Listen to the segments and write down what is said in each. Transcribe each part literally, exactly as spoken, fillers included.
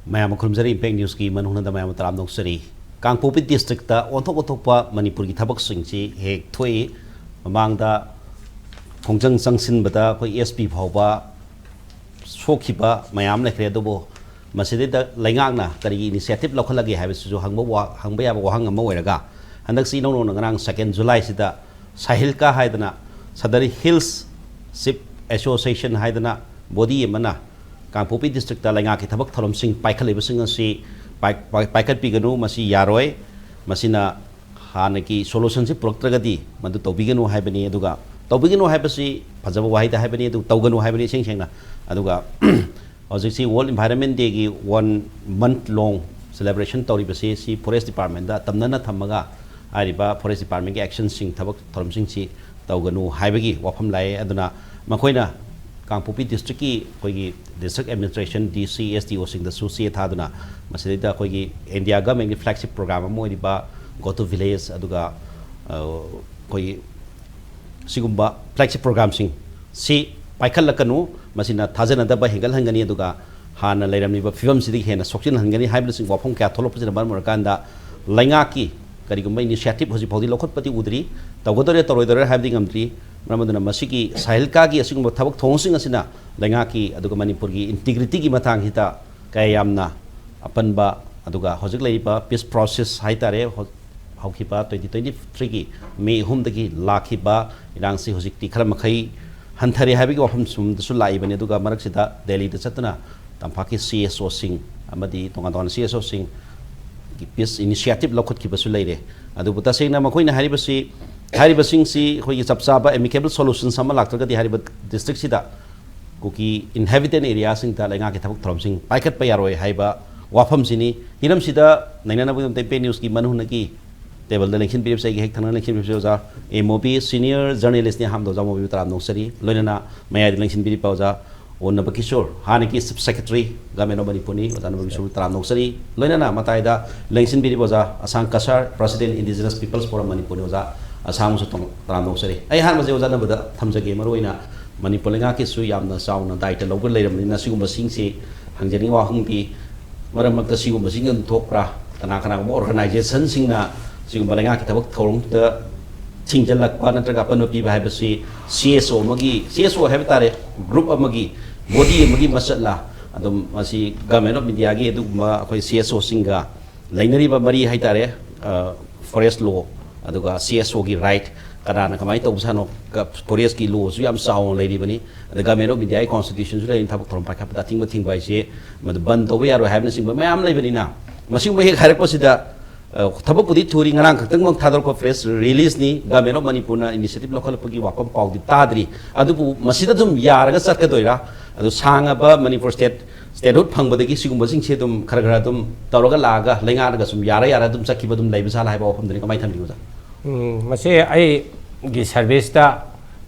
ꯃꯌꯥꯝ ꯑꯃ ꯈꯨꯔꯨꯝꯖꯔꯤ, ꯏꯝꯄꯦꯛ ꯅ꯭ꯌꯨꯁꯀꯤ ꯃꯅꯨꯡꯗ ꯃꯌꯥꯝ ꯑꯃ ꯇꯔꯥꯝꯅ ꯑꯣꯛꯆꯔꯤ꯫ ꯀꯥꯡꯄꯣꯛꯄꯤ ꯗꯤꯁꯇ꯭ꯔꯤꯛꯇ ꯑꯣꯟꯊꯣꯛ ꯑꯣꯟꯊꯣꯛꯄ ꯃꯅꯤꯄꯨꯔꯒꯤ ꯊꯕꯛꯁꯤꯡꯁꯤ ꯍꯦꯛ ꯊꯣꯛꯏ꯫ ꯃꯃꯥꯡꯗ ꯈꯣꯡꯖꯪ ꯆꯪꯁꯤꯟꯕꯗ ꯑꯩꯈꯣꯏ ꯑꯦꯁ ꯄꯤ ꯐꯥꯎꯕ ꯁꯣꯛꯈꯤꯕ ꯃꯌꯥꯝ ꯂꯩꯈ꯭ꯔꯦ꯫ ꯑꯗꯨꯕꯨ ꯃꯁꯤꯗꯩꯗ ꯂꯩꯉꯥꯛꯅ ꯀꯔꯤꯒꯤ ꯏꯅꯤꯁꯤꯌꯦꯇꯤꯚ ꯂꯧꯈꯠꯂꯒꯦ ꯍꯥꯏꯕꯁꯤꯁꯨ ꯍꯪꯕ ꯋꯥ-, ꯍꯪꯕ ꯌꯥꯕ ꯋꯥꯍꯪ ꯑꯃ ꯑꯣꯏꯔꯒ, ꯍꯟꯗꯛꯁꯤ ꯏꯅꯧ ꯅꯧꯅ ꯉꯔꯥꯡ ꯁꯦꯀꯦꯟ ꯖꯨꯂꯥꯏꯁꯤꯗ ꯁꯥꯍꯤꯜꯀꯥ ꯍꯥꯏꯗꯅ, ꯁꯗꯔ ꯍꯤꯜꯁ ꯆꯤꯞ ꯑꯦꯁꯣꯁꯤꯌꯦꯁꯟ ꯍꯥꯏꯗꯅ ꯕꯣꯗꯤ ꯑꯃꯅ ꯀꯥꯡꯄꯣꯛꯄꯤ ꯗꯤꯁꯇ꯭ꯔꯤꯛꯇ ꯂꯩꯉꯥꯛꯀꯤ ꯊꯕꯛ ꯊꯧꯔꯝꯁꯤꯡ ꯄꯥꯏꯈꯠꯂꯤꯕꯁꯤꯡ ꯑꯁꯤ ꯄꯥꯏ-, ꯄꯥꯏ-, ꯄꯥꯏꯈꯠꯄꯤꯒꯅꯨ, ꯃꯁꯤ ꯌꯥꯔꯣꯏ, ꯃꯁꯤꯅ ꯍꯥꯟꯅꯒꯤ ꯁꯣꯂꯨꯁꯟꯁꯤ ꯄꯨꯔꯛꯇ꯭ꯔꯒꯗꯤ ꯃꯗꯨ ꯇꯧꯕꯤꯒꯅꯨ ꯍꯥꯏꯕꯅꯤ꯫ ꯑꯗꯨꯒ ꯇꯧꯕꯤꯒꯅꯨ ꯍꯥꯏꯕꯁꯤ ꯐꯖꯕ ꯋꯥꯍꯩꯗ ꯍꯥꯏꯕꯅꯤ, ꯑꯗꯨ ꯇꯧꯒꯅꯨ ꯍꯥꯏꯕꯅꯤ ꯏꯁꯦꯡ ꯁꯦꯡꯅ꯫ ꯑꯗꯨꯒ ꯍꯧꯖꯤꯛꯁꯤ ꯋꯥꯔꯜ ꯏꯟꯚꯥꯏꯔꯟꯃꯦꯟ ꯗꯦꯒꯤ ꯋꯥꯟ ꯃꯟꯊ ꯂꯣꯡ ꯁꯦꯂꯦꯕ꯭ꯔꯦꯁꯟ ꯇꯧꯔꯤꯕꯁꯤ, ꯁꯤ ꯐꯣꯔꯦꯁ ꯗꯤꯄꯥꯔꯠꯃꯦꯟꯗ ꯇꯝꯅꯅ ꯊꯝꯃꯒ ꯍꯥꯏꯔꯤꯕ ꯐꯣꯔꯦꯁ ꯗꯤꯄꯥꯔꯠꯃꯦꯟꯒꯤ ꯑꯦꯛꯁꯟꯁꯤꯡ, ꯊꯕꯛ ꯊꯧꯔꯝꯁꯤꯡꯁꯤ ꯇꯧꯒꯅꯨ ꯍꯥꯏꯕꯒꯤ ꯋꯥꯐꯝ ꯂꯥꯛꯑꯦ꯫ ꯑꯗꯨꯅ ꯃꯈꯣꯏꯅ ꯀꯥꯡꯄꯣꯛꯄꯤ ꯗꯤꯁꯇ꯭ꯔꯤꯛꯀꯤ ꯑꯩꯈꯣꯏꯒꯤ ꯗꯤꯁꯇ꯭ꯔꯤꯛ ꯑꯦꯗꯃꯤꯅꯤꯁꯇ꯭ꯔꯦꯁꯟ, ꯗꯤ ꯁꯤ, ꯑꯦꯁ ꯗꯤ ꯑꯣꯁꯤꯡꯗꯁꯨ ꯆꯦ ꯊꯥꯗꯨꯅ, ꯃꯁꯤꯗꯩꯗ ꯑꯩꯈꯣꯏꯒꯤ ꯏꯟꯗꯤꯌꯥ ꯒꯃꯦꯟꯒꯤ ꯐ꯭ꯂꯦꯒꯁꯤꯞ ꯄ꯭ꯔꯣꯒ꯭ꯔꯥꯝ ꯑꯃ ꯑꯣꯏꯔꯤꯕ Go to Village, ꯑꯗꯨꯒ, ꯑ, ꯑꯩꯈꯣꯏꯒꯤ ꯁꯤꯒꯨꯝꯕ ꯐ꯭ꯂꯦꯒꯁꯤꯞ ꯄ꯭ꯔꯣꯒ꯭ꯔꯥꯝꯁꯤꯡ ꯁꯤ ꯄꯥꯏꯈꯠꯂꯛꯀꯅꯨ, ꯃꯁꯤꯅ ꯊꯥꯖꯅꯗꯕ ꯍꯦꯟꯒꯠꯍꯟꯒꯅꯤ, ꯑꯗꯨꯒ ꯍꯥꯟꯅ ꯂꯩꯔꯝꯂꯤꯕ ꯐꯤꯕꯝꯁꯤꯗꯒꯤ ꯍꯦꯟꯅ ꯁꯣꯛꯆꯤꯟꯍꯟꯒꯅꯤ ꯍꯥꯏꯕꯅꯆꯤꯡꯕ ꯋꯥꯐꯝ ꯀꯌꯥ ꯊꯣꯛꯂꯛꯄꯁꯤꯅ ꯃꯔꯝ ꯑꯣꯏꯔꯀꯥꯟꯗ, ꯂꯩꯉꯥꯛꯀꯤ ꯀꯔꯤꯒꯨꯝꯕ ꯏꯅꯤꯁꯤꯌꯦꯇꯤꯚ ꯍꯧꯖꯤꯛ ꯐꯥꯎꯗꯤ ꯂꯧꯈꯠꯄꯗꯤ ꯎꯗ꯭ꯔꯤ, ꯇꯧꯒꯗꯣꯏꯔꯥ ꯇꯧꯔꯣꯏꯗꯣꯏꯔꯥ ꯍꯥꯏꯕꯗꯤ ꯉꯝꯗ꯭ꯔꯤ꯫ ꯃꯔꯝ ꯑꯗꯨꯅ ꯃꯁꯤꯒꯤ ꯁꯥꯍꯤꯜꯀꯥꯒꯤ ꯑꯁꯤꯒꯨꯝꯕ ꯊꯕꯛ ꯊꯧꯑꯣꯡꯁꯤꯡ ꯑꯁꯤꯅ ꯂꯩꯉꯥꯛꯀꯤ ꯑꯗꯨꯒ ꯃꯅꯤꯄꯨꯔꯒꯤ ꯏꯟꯇꯤꯒ꯭ꯔꯤꯇꯤꯒꯤ ꯃꯇꯥꯡꯁꯤꯗ ꯀꯌꯥ ꯌꯥꯝꯅ ꯑꯄꯟꯕ, ꯑꯗꯨꯒ ꯍꯧꯖꯤꯛ ꯂꯩꯔꯤꯕ ꯄꯤꯁ ꯄ꯭ꯔꯣꯁꯦꯁ ꯍꯥꯏꯇꯥꯔꯦ, ꯍꯧ-, ꯍꯧꯈꯤꯕ ꯇ꯭ꯋꯦꯟꯇꯤ ꯇ꯭ꯋꯦꯟꯇꯤ ꯊ꯭ꯔꯤꯒꯤ ꯃꯦ ꯑꯍꯨꯝꯗꯒꯤ ꯂꯥꯛꯈꯤꯕ ꯏꯔꯥꯡꯁꯤ ꯍꯧꯖꯤꯛꯇꯤ ꯈꯔ ꯃꯈꯩ ꯍꯟꯊꯔꯦ ꯍꯥꯏꯕꯒꯤ ꯋꯥꯐꯝ ꯁꯣꯝꯗꯁꯨ ꯂꯥꯛꯏꯕꯅꯤ꯫ ꯑꯗꯨꯒ ꯃꯔꯛꯁꯤꯗ ꯗꯦꯜꯂꯤꯗ ꯆꯠꯇꯨꯅ ꯇꯝꯄꯥꯛꯀꯤ ꯁꯤ ꯑꯦꯁ ꯑꯣꯁꯤꯡ ꯑꯃꯗꯤ ꯇꯣꯉꯥꯟ ꯇꯣꯉꯥꯟꯕ ꯁꯤ ꯑꯦꯁ ꯑꯣꯁꯤꯡꯒꯤ ꯄꯤꯁ ꯏꯅꯤꯁꯤꯌꯦꯇꯤꯚ ꯂꯧꯈꯠꯈꯤꯕꯁꯨ ꯂꯩꯔꯦ꯫ ꯑꯗꯨꯕꯨ ꯇꯁꯦꯡꯅ ꯃꯈꯣꯏꯅ ꯍꯥꯏꯔꯤꯕꯁꯤ, ꯍꯥꯏꯔꯤꯕꯁꯤꯡꯁꯤ ꯑꯩꯈꯣꯏꯒꯤ ꯆꯞ ꯆꯥꯕ ꯑꯦꯃꯤꯀꯦꯕꯜ ꯁꯣꯂꯨꯁꯟꯁ ꯑꯃ ꯂꯥꯛꯇ꯭ꯔꯒꯗꯤ ꯍꯥꯏꯔꯤꯕ ꯗꯤꯁꯇ꯭ꯔꯤꯛꯁꯤꯗ ꯀꯨꯀꯤ ꯏꯟꯍꯦꯕꯤꯇꯦꯟ ꯑꯦꯔꯤꯌꯥꯁꯤꯡꯗ ꯂꯩꯉꯥꯛꯀꯤ ꯊꯕꯛ ꯊꯧꯔꯝꯁꯤꯡ ꯄꯥꯏꯈꯠꯄ ꯌꯥꯔꯣꯏ ꯍꯥꯏꯕ ꯋꯥꯐꯝꯁꯤꯅꯤ꯫ ꯍꯤꯔꯝꯁꯤꯗ ꯅꯩꯅꯅꯕꯒꯤꯗꯃꯛꯇ ꯏꯝꯄꯦꯛ ꯅ꯭ꯌꯨꯁꯀꯤ ꯃꯅꯨꯡꯅꯀꯤ ꯇꯦꯕꯜꯗ ꯂꯦꯡꯁꯤꯟꯕꯤꯔꯤꯕꯁꯤ, ꯑꯩꯒꯤ ꯍꯦꯛ ꯊꯪꯅꯅ ꯂꯦꯡꯁꯤꯟꯕꯤꯔꯤꯕꯁꯤ ꯑꯣꯖꯥ ꯑꯦ ꯃꯣꯕꯤ, ꯁꯤꯅꯤꯌꯔ ꯖꯔꯅꯦꯂꯤꯁꯅꯤ꯫ ꯑꯍꯥꯟꯕꯗ ꯑꯣꯖꯥ ꯃꯣꯕꯤꯕꯨ ꯇꯔꯥꯝꯅ ꯑꯣꯛꯆꯔꯤ꯫ ꯂꯣꯏꯅꯅ ꯃꯌꯥꯏꯗ ꯂꯦꯡꯁꯤꯟꯕꯤꯔꯤꯕ ꯑꯣꯖꯥ ꯑꯣ ꯅꯕꯀꯤꯁꯣꯔ, ꯍꯥꯟꯅꯒꯤ ꯆꯤꯐ ꯁꯦꯀ꯭ꯔꯦꯇꯔꯤ, ꯒꯚꯔꯟꯃꯦꯟ ꯑꯣꯐ ꯃꯅꯤꯄꯨꯔꯅꯤ, ꯑꯣꯖꯥ ꯅꯕꯀꯤꯁꯣꯔꯕꯨ ꯇꯔꯥꯝꯅ ꯑꯣꯛꯆꯔꯤ꯫ ꯂꯣꯏꯅꯅ ꯃꯇꯥꯏꯗ ꯂꯦꯡꯁꯤꯟꯕꯤꯔꯤꯕ ꯑꯣꯖꯥ Asang Kasar, president, indigenous peoples forum ꯃꯅꯤꯄꯨꯔꯅꯤ, ꯑꯣꯖꯥ ꯑꯁꯥꯡꯕꯁꯨ ꯇꯣꯡ-, ꯇꯔꯥꯝꯅ ꯑꯣꯛꯆꯔꯤ꯫ ꯑꯩ ꯑꯍꯥꯟꯕꯁꯦ ꯑꯣꯖꯥ ꯅꯕꯗ ꯊꯝꯖꯒꯦ, ꯃꯔꯨꯑꯣꯏꯅ ꯃꯅꯤꯄꯨꯔ ꯂꯩꯉꯥꯛꯀꯤꯁꯨ ꯌꯥꯝꯅ ꯆꯥꯎꯅ ꯗꯥꯏꯇ ꯂꯧꯕ ꯂꯩꯔꯕꯅꯤꯅ ꯁꯤꯒꯨꯝꯕꯁꯤꯡꯁꯤ ꯍꯪꯖꯅꯤꯡꯕ ꯋꯥꯍꯪꯗꯤ ꯃꯔꯛ ꯃꯔꯛꯇ ꯁꯤꯒꯨꯝꯕꯁꯤꯡ ꯑꯗꯨꯝ ꯊꯣꯛꯄ꯭ꯔꯥ? ꯀꯅꯥ ꯀꯅꯥꯒꯨꯝꯕ organization ꯁꯤꯡꯅ ꯁꯤꯒꯨꯝꯕ ꯂꯩꯉꯥꯛꯀꯤ ꯊꯕꯛ ꯊꯧꯔꯝꯗ ꯊꯤꯡꯖꯤꯜꯂꯛꯄ ꯅꯠꯇ꯭ꯔꯒ ꯑꯄꯟꯕ ꯄꯤꯕ ꯍꯥꯏꯕꯁꯤ C S O ꯑꯃꯒꯤ, C S O ꯍꯥꯏꯕ ꯇꯥꯔꯦ, group ꯑꯃꯒꯤ, body ꯑꯃꯒꯤ ꯃꯆꯠꯂ? ꯑꯗꯨꯝ ꯃꯁꯤ Government of India ꯒꯤ ꯑꯗꯨꯒꯨꯝꯕ ꯑꯩꯈꯣꯏ C S O ꯁꯤꯡꯒ ꯂꯩꯅꯔꯤꯕ ꯃꯔꯤ ꯍꯥꯏꯇꯥꯔꯦ, forest law, ꯑꯗꯨꯒ C S O ꯒꯤ right, ꯀꯅꯥꯅ ꯀꯃꯥꯏꯅ ꯇꯧꯕꯖꯥꯠꯅꯣ? Forest ꯀꯤ law ꯁꯨ ꯌꯥꯝ ꯆꯥꯎꯅ ꯂꯩꯔꯤꯕꯅꯤ, ꯑꯗ Government of India ꯒꯤ constitution ꯁꯨ ꯂꯩꯔꯤ꯫ ꯊꯕꯛ ꯊꯧꯔꯝ ꯄꯥꯏꯈꯠꯄꯗ ꯑꯊꯤꯡꯕ ꯊꯤꯡꯕ ꯍꯥꯏꯁꯦ ꯃꯗꯨ ꯕꯟ ꯇꯧꯕ ꯌꯥꯔꯣꯏ ꯍꯥꯏꯕꯅꯆꯤꯡꯕ ꯃꯌꯥꯝ ꯂꯩꯕꯅꯤꯅ, ꯃꯁꯤꯒꯨꯝꯕ ꯍꯦꯛ ꯍꯥꯏꯔꯛꯄꯁꯤꯗ, ꯑ, ꯊꯕꯛꯄꯨꯗꯤ ꯊꯨꯔꯤ, ꯉꯔꯥꯡ ꯈꯛꯇꯪꯃꯛ ꯊꯥꯗꯣꯔꯛꯄ press release ꯅꯤ, Government of Manipur ꯅ initiative ꯂꯧꯈꯠꯂꯛꯄꯒꯤ ꯋꯥꯐꯝ ꯄꯥꯎꯗꯤ ꯇꯥꯗ꯭ꯔꯤ꯫ ꯑꯗꯨꯕꯨ ꯃꯁꯤꯗ ꯑꯗꯨꯝ ꯌꯥꯔꯒ ꯆꯠꯀꯗꯣꯏꯔꯥ? ꯑꯗꯨ ꯁꯥꯡꯉꯕ ꯃꯅꯤꯄꯨꯔ state, statehood ꯐꯪꯕꯗꯒꯤ ꯁꯤꯒꯨꯝꯕꯁꯤꯡꯁꯦ ꯑꯗꯨꯝ ꯈꯔ ꯈꯔ ꯑꯗꯨꯝ ꯇꯧꯔꯒ ꯂꯥꯛꯑꯒ ꯂꯩꯉꯥꯛꯅꯒ ꯁꯨꯝ ꯌꯥꯔ ꯌꯥꯔ ꯑꯗꯨꯝ ꯆꯠꯈꯤꯕ ꯑꯗꯨꯝ ꯂꯩꯕ ꯖꯥꯠꯂꯥ ꯍꯥꯏꯕ ꯋꯥꯐꯝꯗꯨꯅꯤ꯫ ꯀꯃꯥꯏꯅ ꯊꯝꯕꯤꯒꯦ, ꯑꯣꯖꯥ? ꯎꯝ, ꯃꯁꯤ ꯑꯩꯒꯤ service ꯇ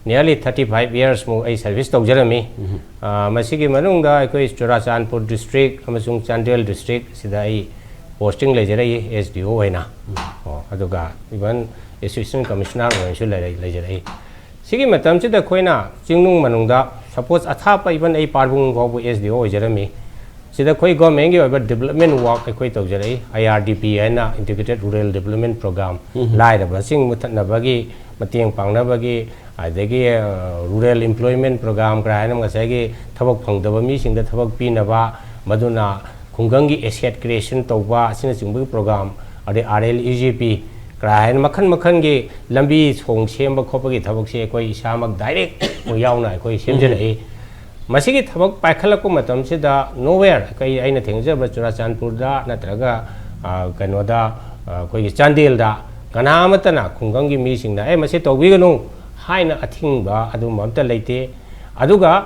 nearly thirty five years ꯃꯨꯛ ꯑꯩ service ꯇꯧꯖꯔꯝꯃꯤ꯫ ꯎꯝ꯫ ꯑ, ꯃꯁꯤꯒꯤ ꯃꯅꯨꯡꯗ ꯑꯩꯈꯣꯏ ꯆꯨꯔꯥꯆꯥꯟꯄꯨꯔ district ꯑꯃꯁꯨꯡ ꯆꯥꯟꯗꯦꯜ district ꯁꯤꯗ ꯑꯩ posting ꯂꯩꯖꯔꯛꯏ, S D O ꯑꯣꯏꯅ꯫ ꯎꯝ꯫ ꯑꯣ, ꯑꯗꯨꯒ even Assistant Commissioner ꯑꯣꯏꯅꯁꯨ ꯂꯩꯔꯛ-, ꯂꯩꯖꯔꯛꯏ꯫ ꯁꯤꯒꯤ ꯃꯇꯝꯁꯤꯗ ꯑꯩꯈꯣꯏꯅ ꯆꯤꯡꯅꯨꯡ ꯃꯅꯨꯡꯗ, suppose, ꯑꯊꯥꯞꯄ even ꯑꯩ ꯄꯥꯔꯕꯨꯡ ꯐꯥꯎꯕ S D O ꯑꯣꯏꯖꯔꯝꯃꯤ꯫ ꯁꯤꯗ ꯑꯩꯈꯣꯏ government ꯀꯤ ꯑꯣꯏꯕ development work ꯑꯩꯈꯣꯏ ꯇꯧꯖꯔꯛꯏ, I R D P ꯍꯥꯏꯅ, Integrated Rural Development Program, ꯎꯝ꯫ ꯂꯥꯏꯔꯕꯁꯤꯡ ꯃꯨꯊꯠꯅꯕꯒꯤ, ꯃꯇꯦꯡ ꯄꯥꯡꯅꯕꯒꯤ, ꯑꯗꯒꯤ, ꯑ, Rural Employment Program ꯀꯔꯥꯏ ꯍꯥꯏꯅ ꯉꯁꯥꯏꯒꯤ ꯊꯕꯛ ꯐꯪꯗꯕ ꯃꯤꯁꯤꯡꯗ ꯊꯕꯛ ꯄꯤꯅꯕ, ꯃꯗꯨꯅ ꯈꯨꯡꯒꯪꯒꯤ asset creation ꯇꯧꯕ ꯑꯁꯤꯅꯆꯤꯡꯕꯒꯤ program, ꯑꯗꯩ R L E G P ꯀꯔꯥꯏ ꯍꯥꯏꯅ ꯃꯈꯜ ꯃꯈꯜꯒꯤ ꯂꯝꯕꯤ ꯊꯣꯡ ꯁꯦꯝꯕ ꯈꯣꯠꯄꯒꯤ ꯊꯕꯛꯁꯦ ꯑꯩꯈꯣꯏ ꯏꯁꯥꯃꯛ direct ꯌꯥꯎꯅ ꯑꯩꯈꯣꯏ ꯁꯦꯝꯖꯔꯛꯏ꯫ ꯃꯁꯤꯒꯤ ꯊꯕꯛ ꯄꯥꯏꯈꯠꯂꯛꯄ ꯃꯇꯝꯁꯤꯗ nowhere, ꯑꯩ, ꯑꯩꯅ ꯊꯦꯡꯅꯖꯕ ꯆꯨꯔꯥꯆꯥꯟꯄꯨꯔꯗ ꯅꯠꯇ꯭ꯔꯒ, ꯑ, ꯀꯩꯅꯣꯗ, ꯑ, ꯑꯩꯈꯣꯏꯒꯤ ꯆꯥꯟꯗꯦꯜꯗ ꯀꯅꯥ ꯑꯃꯠꯇꯅ ꯈꯨꯡꯒꯪꯒꯤ ꯃꯤꯁꯤꯡꯅ, "ꯑꯦ, ꯃꯁꯤ ꯇꯧꯕꯤꯒꯅꯨ" ꯍꯥꯏꯅ ꯑꯊꯤꯡꯕ ꯑꯗꯨꯝꯕ ꯑꯝꯇ ꯂꯩꯇꯦ꯫ ꯑꯗꯨꯒ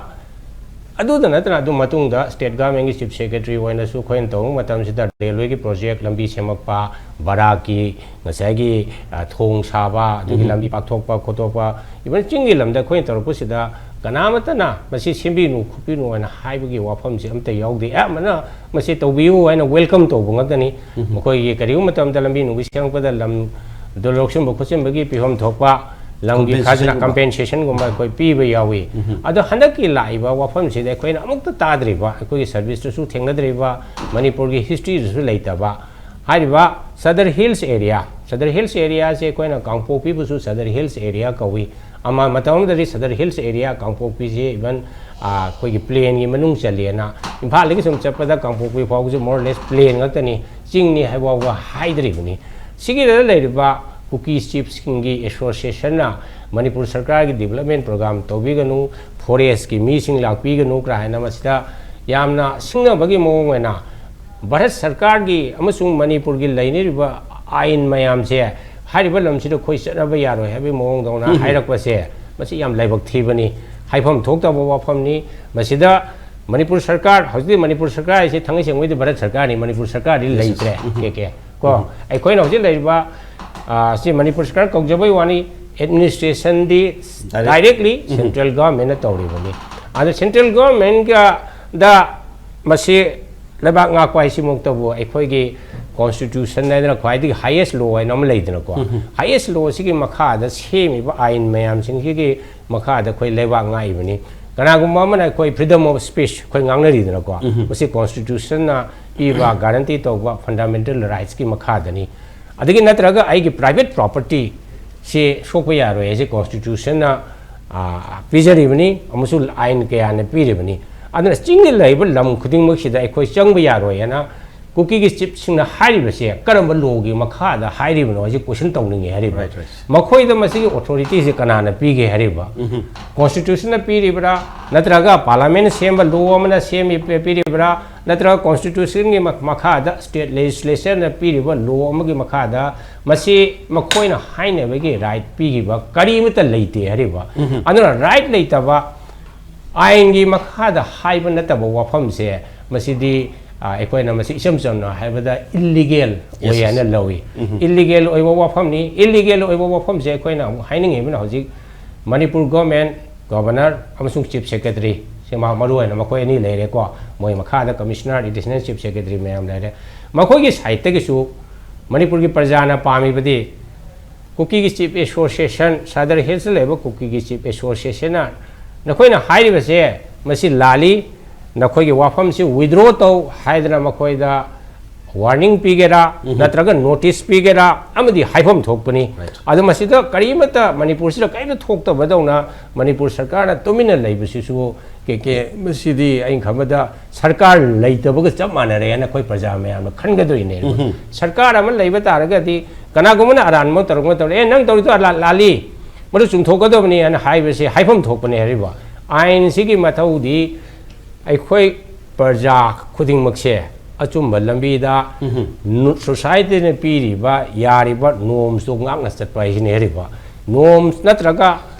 ꯑꯗꯨꯗ ꯅꯠꯇꯅ ꯑꯗꯨꯝ ꯃꯇꯨꯡꯗ state government ꯀꯤ Chief Secretary ꯑꯣꯏꯅꯁꯨ ꯑꯩꯈꯣꯏꯅ ꯇꯧꯕ ꯃꯇꯝꯁꯤꯗ railway ꯒꯤ project, ꯂꯝꯕꯤ ꯁꯦꯝꯃꯛꯄ, ꯕꯔꯥꯛꯀꯤ ꯉꯁꯥꯏꯒꯤ, ꯑ, ꯊꯣꯡ ꯁꯥꯕ, ꯑꯗꯨꯒꯤ ꯎꯝ꯫ ꯂꯝꯕꯤ ꯄꯥꯛꯊꯣꯛꯄ ꯈꯣꯠꯇꯣꯛꯄ, even ꯆꯤꯡꯒꯤ ꯂꯝꯗ ꯑꯩꯈꯣꯏꯅ ꯇꯧꯔꯛꯄꯁꯤꯗ ꯀꯅꯥꯃꯠꯇꯅ ꯃꯁꯤ ꯁꯦꯝꯕꯤꯅꯨ ꯈꯣꯠꯄꯤꯅꯨ ꯍꯥꯏꯅ ꯍꯥꯏꯕꯒꯤ ꯋꯥꯐꯝꯁꯤ ꯑꯝꯇ ꯌꯥꯎꯗꯦ꯫ ꯑꯌꯥꯝꯕꯅ ꯃꯁꯤ ꯇꯧꯕꯤꯌꯨ ꯍꯥꯏꯅ welcome ꯇꯧꯕ ꯉꯥꯛꯇꯅꯤ꯫ ꯎꯝ꯫ ꯃꯈꯣꯏꯒꯤ ꯀꯔꯤꯒꯨꯝꯕ ꯃꯇꯝꯗ ꯂꯝꯕꯤ ꯅꯨꯡꯕꯤ ꯁꯦꯝꯃꯛꯄꯗ ꯂꯝ ꯗꯣ ꯂꯧꯁꯤꯟꯕ ꯈꯣꯠꯆꯤꯟꯕꯒꯤ ꯄꯤꯐꯝ ꯊꯣꯛꯄ, ꯂꯝꯒꯤ ꯈꯥꯖꯅꯥ, compensationꯒꯨꯝꯕ ꯑꯩꯈꯣꯏ ꯄꯤꯕ ꯌꯥꯎꯏ꯫ ꯑꯗꯣ ꯍꯟꯗꯛꯀꯤ ꯂꯥꯛꯏꯕ ꯋꯥꯐꯝꯁꯤꯗ ꯑꯩꯈꯣꯏꯅ ꯑꯃꯨꯛꯇ ꯇꯥꯗ꯭ꯔꯤꯕ, ꯑꯩꯈꯣꯏꯒꯤ serviceꯇꯁꯨ ꯊꯦꯡꯅꯗ꯭ꯔꯤꯕ, ꯃꯅꯤꯄꯨꯔꯒꯤ historyꯗꯁꯨ ꯂꯩꯇꯕ, ꯍꯥꯏꯔꯤꯕ Sadar Hills area, Sadar Hills areaꯁꯦ ꯑꯩꯈꯣꯏꯅ ꯀꯥꯡꯄꯣꯛꯄꯤꯕꯨꯁꯨ Sadar Hills area ꯀꯧꯏ꯫ ꯑꯃ ꯃꯇꯝ ꯑꯃꯗꯗꯤ Sadar Hills area ꯀꯥꯡꯄꯣꯛꯄꯤꯁꯦ even, ꯑ, ꯑꯩꯈꯣꯏꯒꯤ plainꯒꯤ ꯃꯅꯨꯡ ꯆꯜꯂꯦꯅ, ꯏꯝꯐꯥꯜꯗꯒꯤ ꯁꯨꯝ ꯆꯠꯄꯗ ꯀꯥꯡꯄꯣꯛꯄꯤ ꯐꯥꯎꯕꯁꯦ more or less plain ꯉꯥꯛꯇꯅꯤ, ꯆꯤꯡꯅꯤ ꯍꯥꯏꯕ ꯐꯥꯎꯕ ꯍꯥꯏꯗ꯭ꯔꯤꯕꯅꯤ꯫ ꯁꯤꯒꯤꯗ ꯂꯩꯔꯤꯕ Kuki chiefꯁꯤꯡꯒꯤ associationꯅ ꯃꯅꯤꯄꯨꯔ ꯁꯔꯀꯥꯔꯒꯤ development program ꯇꯧꯕꯤꯒꯅꯨ, forestꯀꯤ ꯃꯤꯁꯤꯡ ꯂꯥꯛꯄꯤꯒꯅꯨ ꯀꯥꯏꯅ ꯃꯁꯤꯗ ꯌꯥꯝꯅ ꯁꯤꯡꯅꯕꯒꯤ ꯃꯑꯣꯡ ꯑꯣꯏꯅ ꯚꯥꯔꯠ ꯁꯔꯀꯥꯔꯒꯤ ꯑꯃꯁꯨꯡ ꯃꯅꯤꯄꯨꯔꯒꯤ ꯂꯩꯅꯔꯤꯕ ꯑꯥꯏꯟ ꯃꯌꯥꯝꯁꯦ ꯍꯥꯏꯔꯤꯕ ꯂꯝꯁꯤꯗ ꯑꯩꯈꯣꯏ ꯆꯠꯅꯕ ꯌꯥꯔꯣꯏ ꯍꯥꯏꯕꯒꯤ ꯃꯑꯣꯡꯗꯧꯅ ꯍꯥꯏꯔꯛꯄꯁꯦ, ꯃꯁꯤ ꯌꯥꯝ ꯂꯥꯏꯕꯛ ꯊꯤꯕꯅꯤ, ꯍꯥꯏꯐꯝ ꯊꯣꯛꯇꯕ ꯋꯥꯐꯝꯅꯤ꯫ ꯃꯁꯤꯗ ꯃꯅꯤꯄꯨꯔ ꯁꯔꯀꯥꯔ, ꯍꯧꯖꯤꯛꯇꯤ ꯃꯅꯤꯄꯨꯔ ꯁꯔꯀꯥꯔ ꯍꯥꯏꯁꯦ ꯊꯥꯡꯒꯩ ꯁꯦꯡꯕꯩꯗꯤ ꯚꯥꯔꯠ ꯁꯔꯀꯥꯔꯅꯤ, ꯃꯅꯤꯄꯨꯔ ꯁꯔꯀꯥꯔꯗꯤ ꯂꯩꯇ꯭ꯔꯦ꯫ ꯀꯦ ꯀꯦ꯫ ꯀꯣ, ꯑꯩꯈꯣꯏꯅ ꯍꯧꯖꯤꯛ ꯂꯩꯔꯤꯕ, ꯑ, ꯁꯤ ꯃꯅꯤꯄꯨꯔ ꯁꯔꯀꯥꯔ ꯀꯧꯖꯕꯩ ꯋꯥꯅꯤ, administrationꯗꯤ directly central governmentꯅ ꯇꯧꯔꯤꯕꯅꯤ꯫ ꯑꯗꯣ central governmentꯒ ꯗ ꯃꯁꯤ ꯂꯩꯕꯥꯛ ꯉꯥꯛꯄ ꯍꯥꯏꯁꯤꯃꯛꯇꯕꯨ ꯑꯩꯈꯣꯏꯒꯤ constitution ꯍꯥꯏꯗꯅ ꯈ꯭ꯋꯥꯏꯗꯒꯤ highest law ꯍꯥꯏꯅ ꯑꯃ ꯂꯩꯗꯅꯀꯣ, highest lawꯁꯤꯒꯤ ꯃꯈꯥꯗ ꯁꯦꯝꯃꯤꯕ ꯑꯥꯏꯟ ꯃꯌꯥꯝꯁꯤꯡꯁꯤꯒꯤ ꯃꯈꯥꯗ ꯑꯩꯈꯣꯏ ꯂꯩꯕꯥꯛ ꯉꯥꯛꯏꯕꯅꯤ꯫ ꯀꯅꯥꯒꯨꯝꯕ ꯑꯃꯅ ꯑꯩꯈꯣꯏ freedom of speech ꯑꯩꯈꯣꯏ ꯉꯥꯡꯅꯔꯤꯗꯅꯀꯣ, ꯃꯁꯤ constitutionꯅ ꯄꯤꯕ guarantee ꯇꯧꯕ fundamental rightsꯀꯤ ꯃꯈꯥꯗꯅꯤ꯫ ꯑꯗꯒꯤ ꯅꯠꯇ꯭ꯔꯒ ꯑꯩꯒꯤ private propertyꯁꯤ ꯁꯣꯛꯄ ꯌꯥꯔꯣꯏ ꯍꯥꯏꯁꯦ constitutionꯅ, ꯑ, ꯄꯤꯖꯔꯤꯕꯅꯤ ꯑꯃꯁꯨꯡ ꯑꯥꯏꯟ ꯀꯌꯥꯅ ꯄꯤꯔꯤꯕꯅꯤ꯫ ꯑꯗꯨꯅ ꯆꯤꯡꯗ ꯂꯩꯔꯤꯕ ꯂꯝ ꯈꯨꯗꯤꯡꯃꯛꯁꯤꯗ ꯑꯩꯈꯣꯏ ꯆꯪꯕ ꯌꯥꯔꯣꯏ ꯍꯥꯏꯅ Kukiꯒꯤ chiefꯁꯤꯡꯅ ꯍꯥꯏꯔꯤꯕꯁꯦ ꯀꯔꯝꯕ lawꯒꯤ ꯃꯈꯥꯗ ꯍꯥꯏꯔꯤꯕꯅꯣ ꯍꯥꯏꯁꯦ question ꯇꯧꯅꯤꯡꯉꯤ ꯍꯥꯏꯔꯤꯕ꯫ Right, right. ꯃꯈꯣꯏꯗ ꯃꯁꯤꯒꯤ authorityꯁꯦ ꯀꯅꯥꯅ ꯄꯤꯒꯦ ꯍꯥꯏꯔꯤꯕ? Constitutionꯅ ꯄꯤꯔꯤꯕ꯭ꯔꯥ, ꯅꯠꯇ꯭ꯔꯒ parliamentꯅ ꯁꯦꯝꯕ law ꯑꯃꯅ ꯁꯦꯝꯃꯤ, ꯄꯤꯔꯤꯕ꯭ꯔꯥ, ꯅꯠꯇ꯭ꯔꯒ constitutionꯒꯤ ꯃ-, ꯃꯈꯥꯗ state legislatureꯅ ꯄꯤꯔꯤꯕ law ꯑꯃꯒꯤ ꯃꯈꯥꯗ ꯃꯁꯤ ꯃꯈꯣꯏꯅ ꯍꯥꯏꯅꯕꯒꯤ right ꯄꯤꯈꯤꯕ ꯀꯔꯤꯃꯠꯇ ꯂꯩꯇꯦ ꯍꯥꯏꯔꯤꯕ꯫ ꯑꯗꯨꯅ right ꯂꯩꯇꯕ, ꯑꯥꯏꯟꯒꯤ ꯃꯈꯥꯗ ꯍꯥꯏꯕ ꯅꯠꯇꯕ ꯋꯥꯐꯝꯁꯦ, ꯃꯁꯤꯗꯤ, ꯑ, ꯑꯩꯈꯣꯏꯅ ꯃꯁꯤ ꯏꯆꯝ ꯆꯝꯅ ꯍꯥꯏꯕꯗ illegal ꯑꯣꯏ ꯍꯥꯏꯅ ꯂꯧꯏ꯫ Illegal ꯑꯣꯏꯕ ꯋꯥꯐꯝꯅꯤ꯫ Illegal ꯑꯣꯏꯕ ꯋꯥꯐꯝꯁꯦ ꯑꯩꯈꯣꯏꯅ ꯑꯃꯨꯛ ꯍꯥꯏꯅꯤꯡꯉꯤꯕꯅ ꯍꯧꯖꯤꯛ ꯃꯅꯤꯄꯨꯔ government, governor ꯑꯃꯁꯨꯡ chief secretary ꯁꯤ ꯃꯥ-, ꯃꯔꯨ ꯑꯣꯏꯅ ꯃꯈꯣꯏ ꯑꯅꯤ ꯂꯩꯔꯦꯀꯣ꯫ ꯃꯣꯏ ꯃꯈꯥꯗ commissioner, additional chief secretary ꯃꯌꯥꯝ ꯂꯩꯔꯦ꯫ ꯃꯈꯣꯏꯒꯤ sideꯇꯒꯤꯁꯨ ꯃꯅꯤꯄꯨꯔꯒꯤ ꯄ꯭ꯔꯖꯥꯅ ꯄꯥꯝꯃꯤꯕꯗꯤ ꯀꯨꯀꯤꯒꯤ ꯆꯤꯐ ꯑꯦꯁꯣꯁꯤꯌꯦꯁꯟ, ꯁꯥꯗꯔ ꯍꯤꯜꯁꯇ ꯂꯩꯕ ꯀꯨꯀꯤꯒꯤ ꯆꯤꯐ ꯑꯦꯁꯣꯁꯤꯌꯦꯁꯟꯅ ꯅꯈꯣꯏꯅ ꯍꯥꯏꯔꯤꯕꯁꯦ ꯃꯁꯤ ꯂꯥꯜꯂꯤ, ꯅꯈꯣꯏꯒꯤ ꯋꯥꯐꯝꯁꯤ ꯋꯤꯗ꯭ꯔꯣ ꯇꯧ ꯍꯥꯏꯗꯅ ꯃꯈꯣꯏꯗ ꯋꯥꯔꯅꯤꯡ ꯄꯤꯒꯦꯔꯥ, ꯎꯝ꯫ ꯅꯠꯇ꯭ꯔꯒ ꯅꯣꯇꯤꯁ ꯄꯤꯒꯦꯔꯥ, ꯑꯃꯗꯤ ꯍꯥꯏꯐꯝ ꯊꯣꯛꯄꯅꯤ꯫ Right. ꯑꯗꯣ ꯃꯁꯤꯗ ꯀꯔꯤꯃꯠꯇ ꯃꯅꯤꯄꯨꯔꯁꯤꯗ ꯀꯔꯤꯝꯇ ꯊꯣꯛꯇꯕꯗꯧꯅ ꯃꯅꯤꯄꯨꯔ ꯁꯔꯀꯥꯔꯅ ꯇꯨꯃꯤꯟꯅ ꯂꯩꯕꯁꯤꯁꯨ ꯀꯦ ꯀꯦ, ꯃꯁꯤꯗꯤ ꯑꯩꯅ ꯈꯟꯕꯗ ꯁꯔꯀꯥꯔ ꯂꯩꯇꯕꯒ ꯆꯞ ꯃꯥꯟꯅꯔꯦꯅ ꯑꯩꯈꯣꯏ ꯄ꯭ꯔꯖꯥ ꯃꯌꯥꯝꯅ ꯈꯟꯒꯗꯣꯏꯅꯦ꯫ ꯎꯝ꯫ ꯁꯔꯀꯥꯔ ꯑꯃ ꯂꯩꯕ ꯇꯥꯔꯒꯗꯤ ꯀꯅꯥꯒꯨꯝꯕꯅ ꯑꯔꯥꯟꯕ ꯇꯧꯔꯛꯄ ꯃꯇꯝꯗ, "ꯑꯦ, ꯅꯪ ꯇꯧꯔꯤꯗꯣ ꯑꯔꯥ-, ꯂꯥꯜꯂꯤ, ꯃꯗꯨ ꯆꯨꯝꯊꯣꯛꯀꯗꯕꯅꯤ" ꯍꯥꯏꯅ ꯍꯥꯏꯕꯁꯦ ꯍꯥꯏꯐꯝ ꯊꯣꯛꯄꯅꯦ ꯍꯥꯏꯔꯤꯕ꯫ ꯑꯥꯏꯟꯁꯤꯒꯤ ꯃꯊꯧꯗꯤ ꯑꯩꯈꯣꯏ ꯄ꯭ꯔꯖꯥ ꯈꯨꯗꯤꯡꯃꯛꯁꯦ ꯑꯆꯨꯝꯕ ꯂꯝꯕꯤꯗ ꯎꯝꯍꯨꯝ꯫ ꯅꯨ-, ꯁꯣꯁꯥꯏꯇꯤꯅ ꯄꯤꯔꯤꯕ ꯌꯥꯔꯤꯕ ꯅꯣꯔꯝꯁꯇꯣ ꯉꯥꯛꯅ ꯆꯠꯄ ꯍꯥꯏꯁꯤꯅꯦ ꯍꯥꯏꯔꯤꯕ꯫ ꯅꯣꯔꯝꯁ ꯅꯠꯇ꯭ꯔꯒ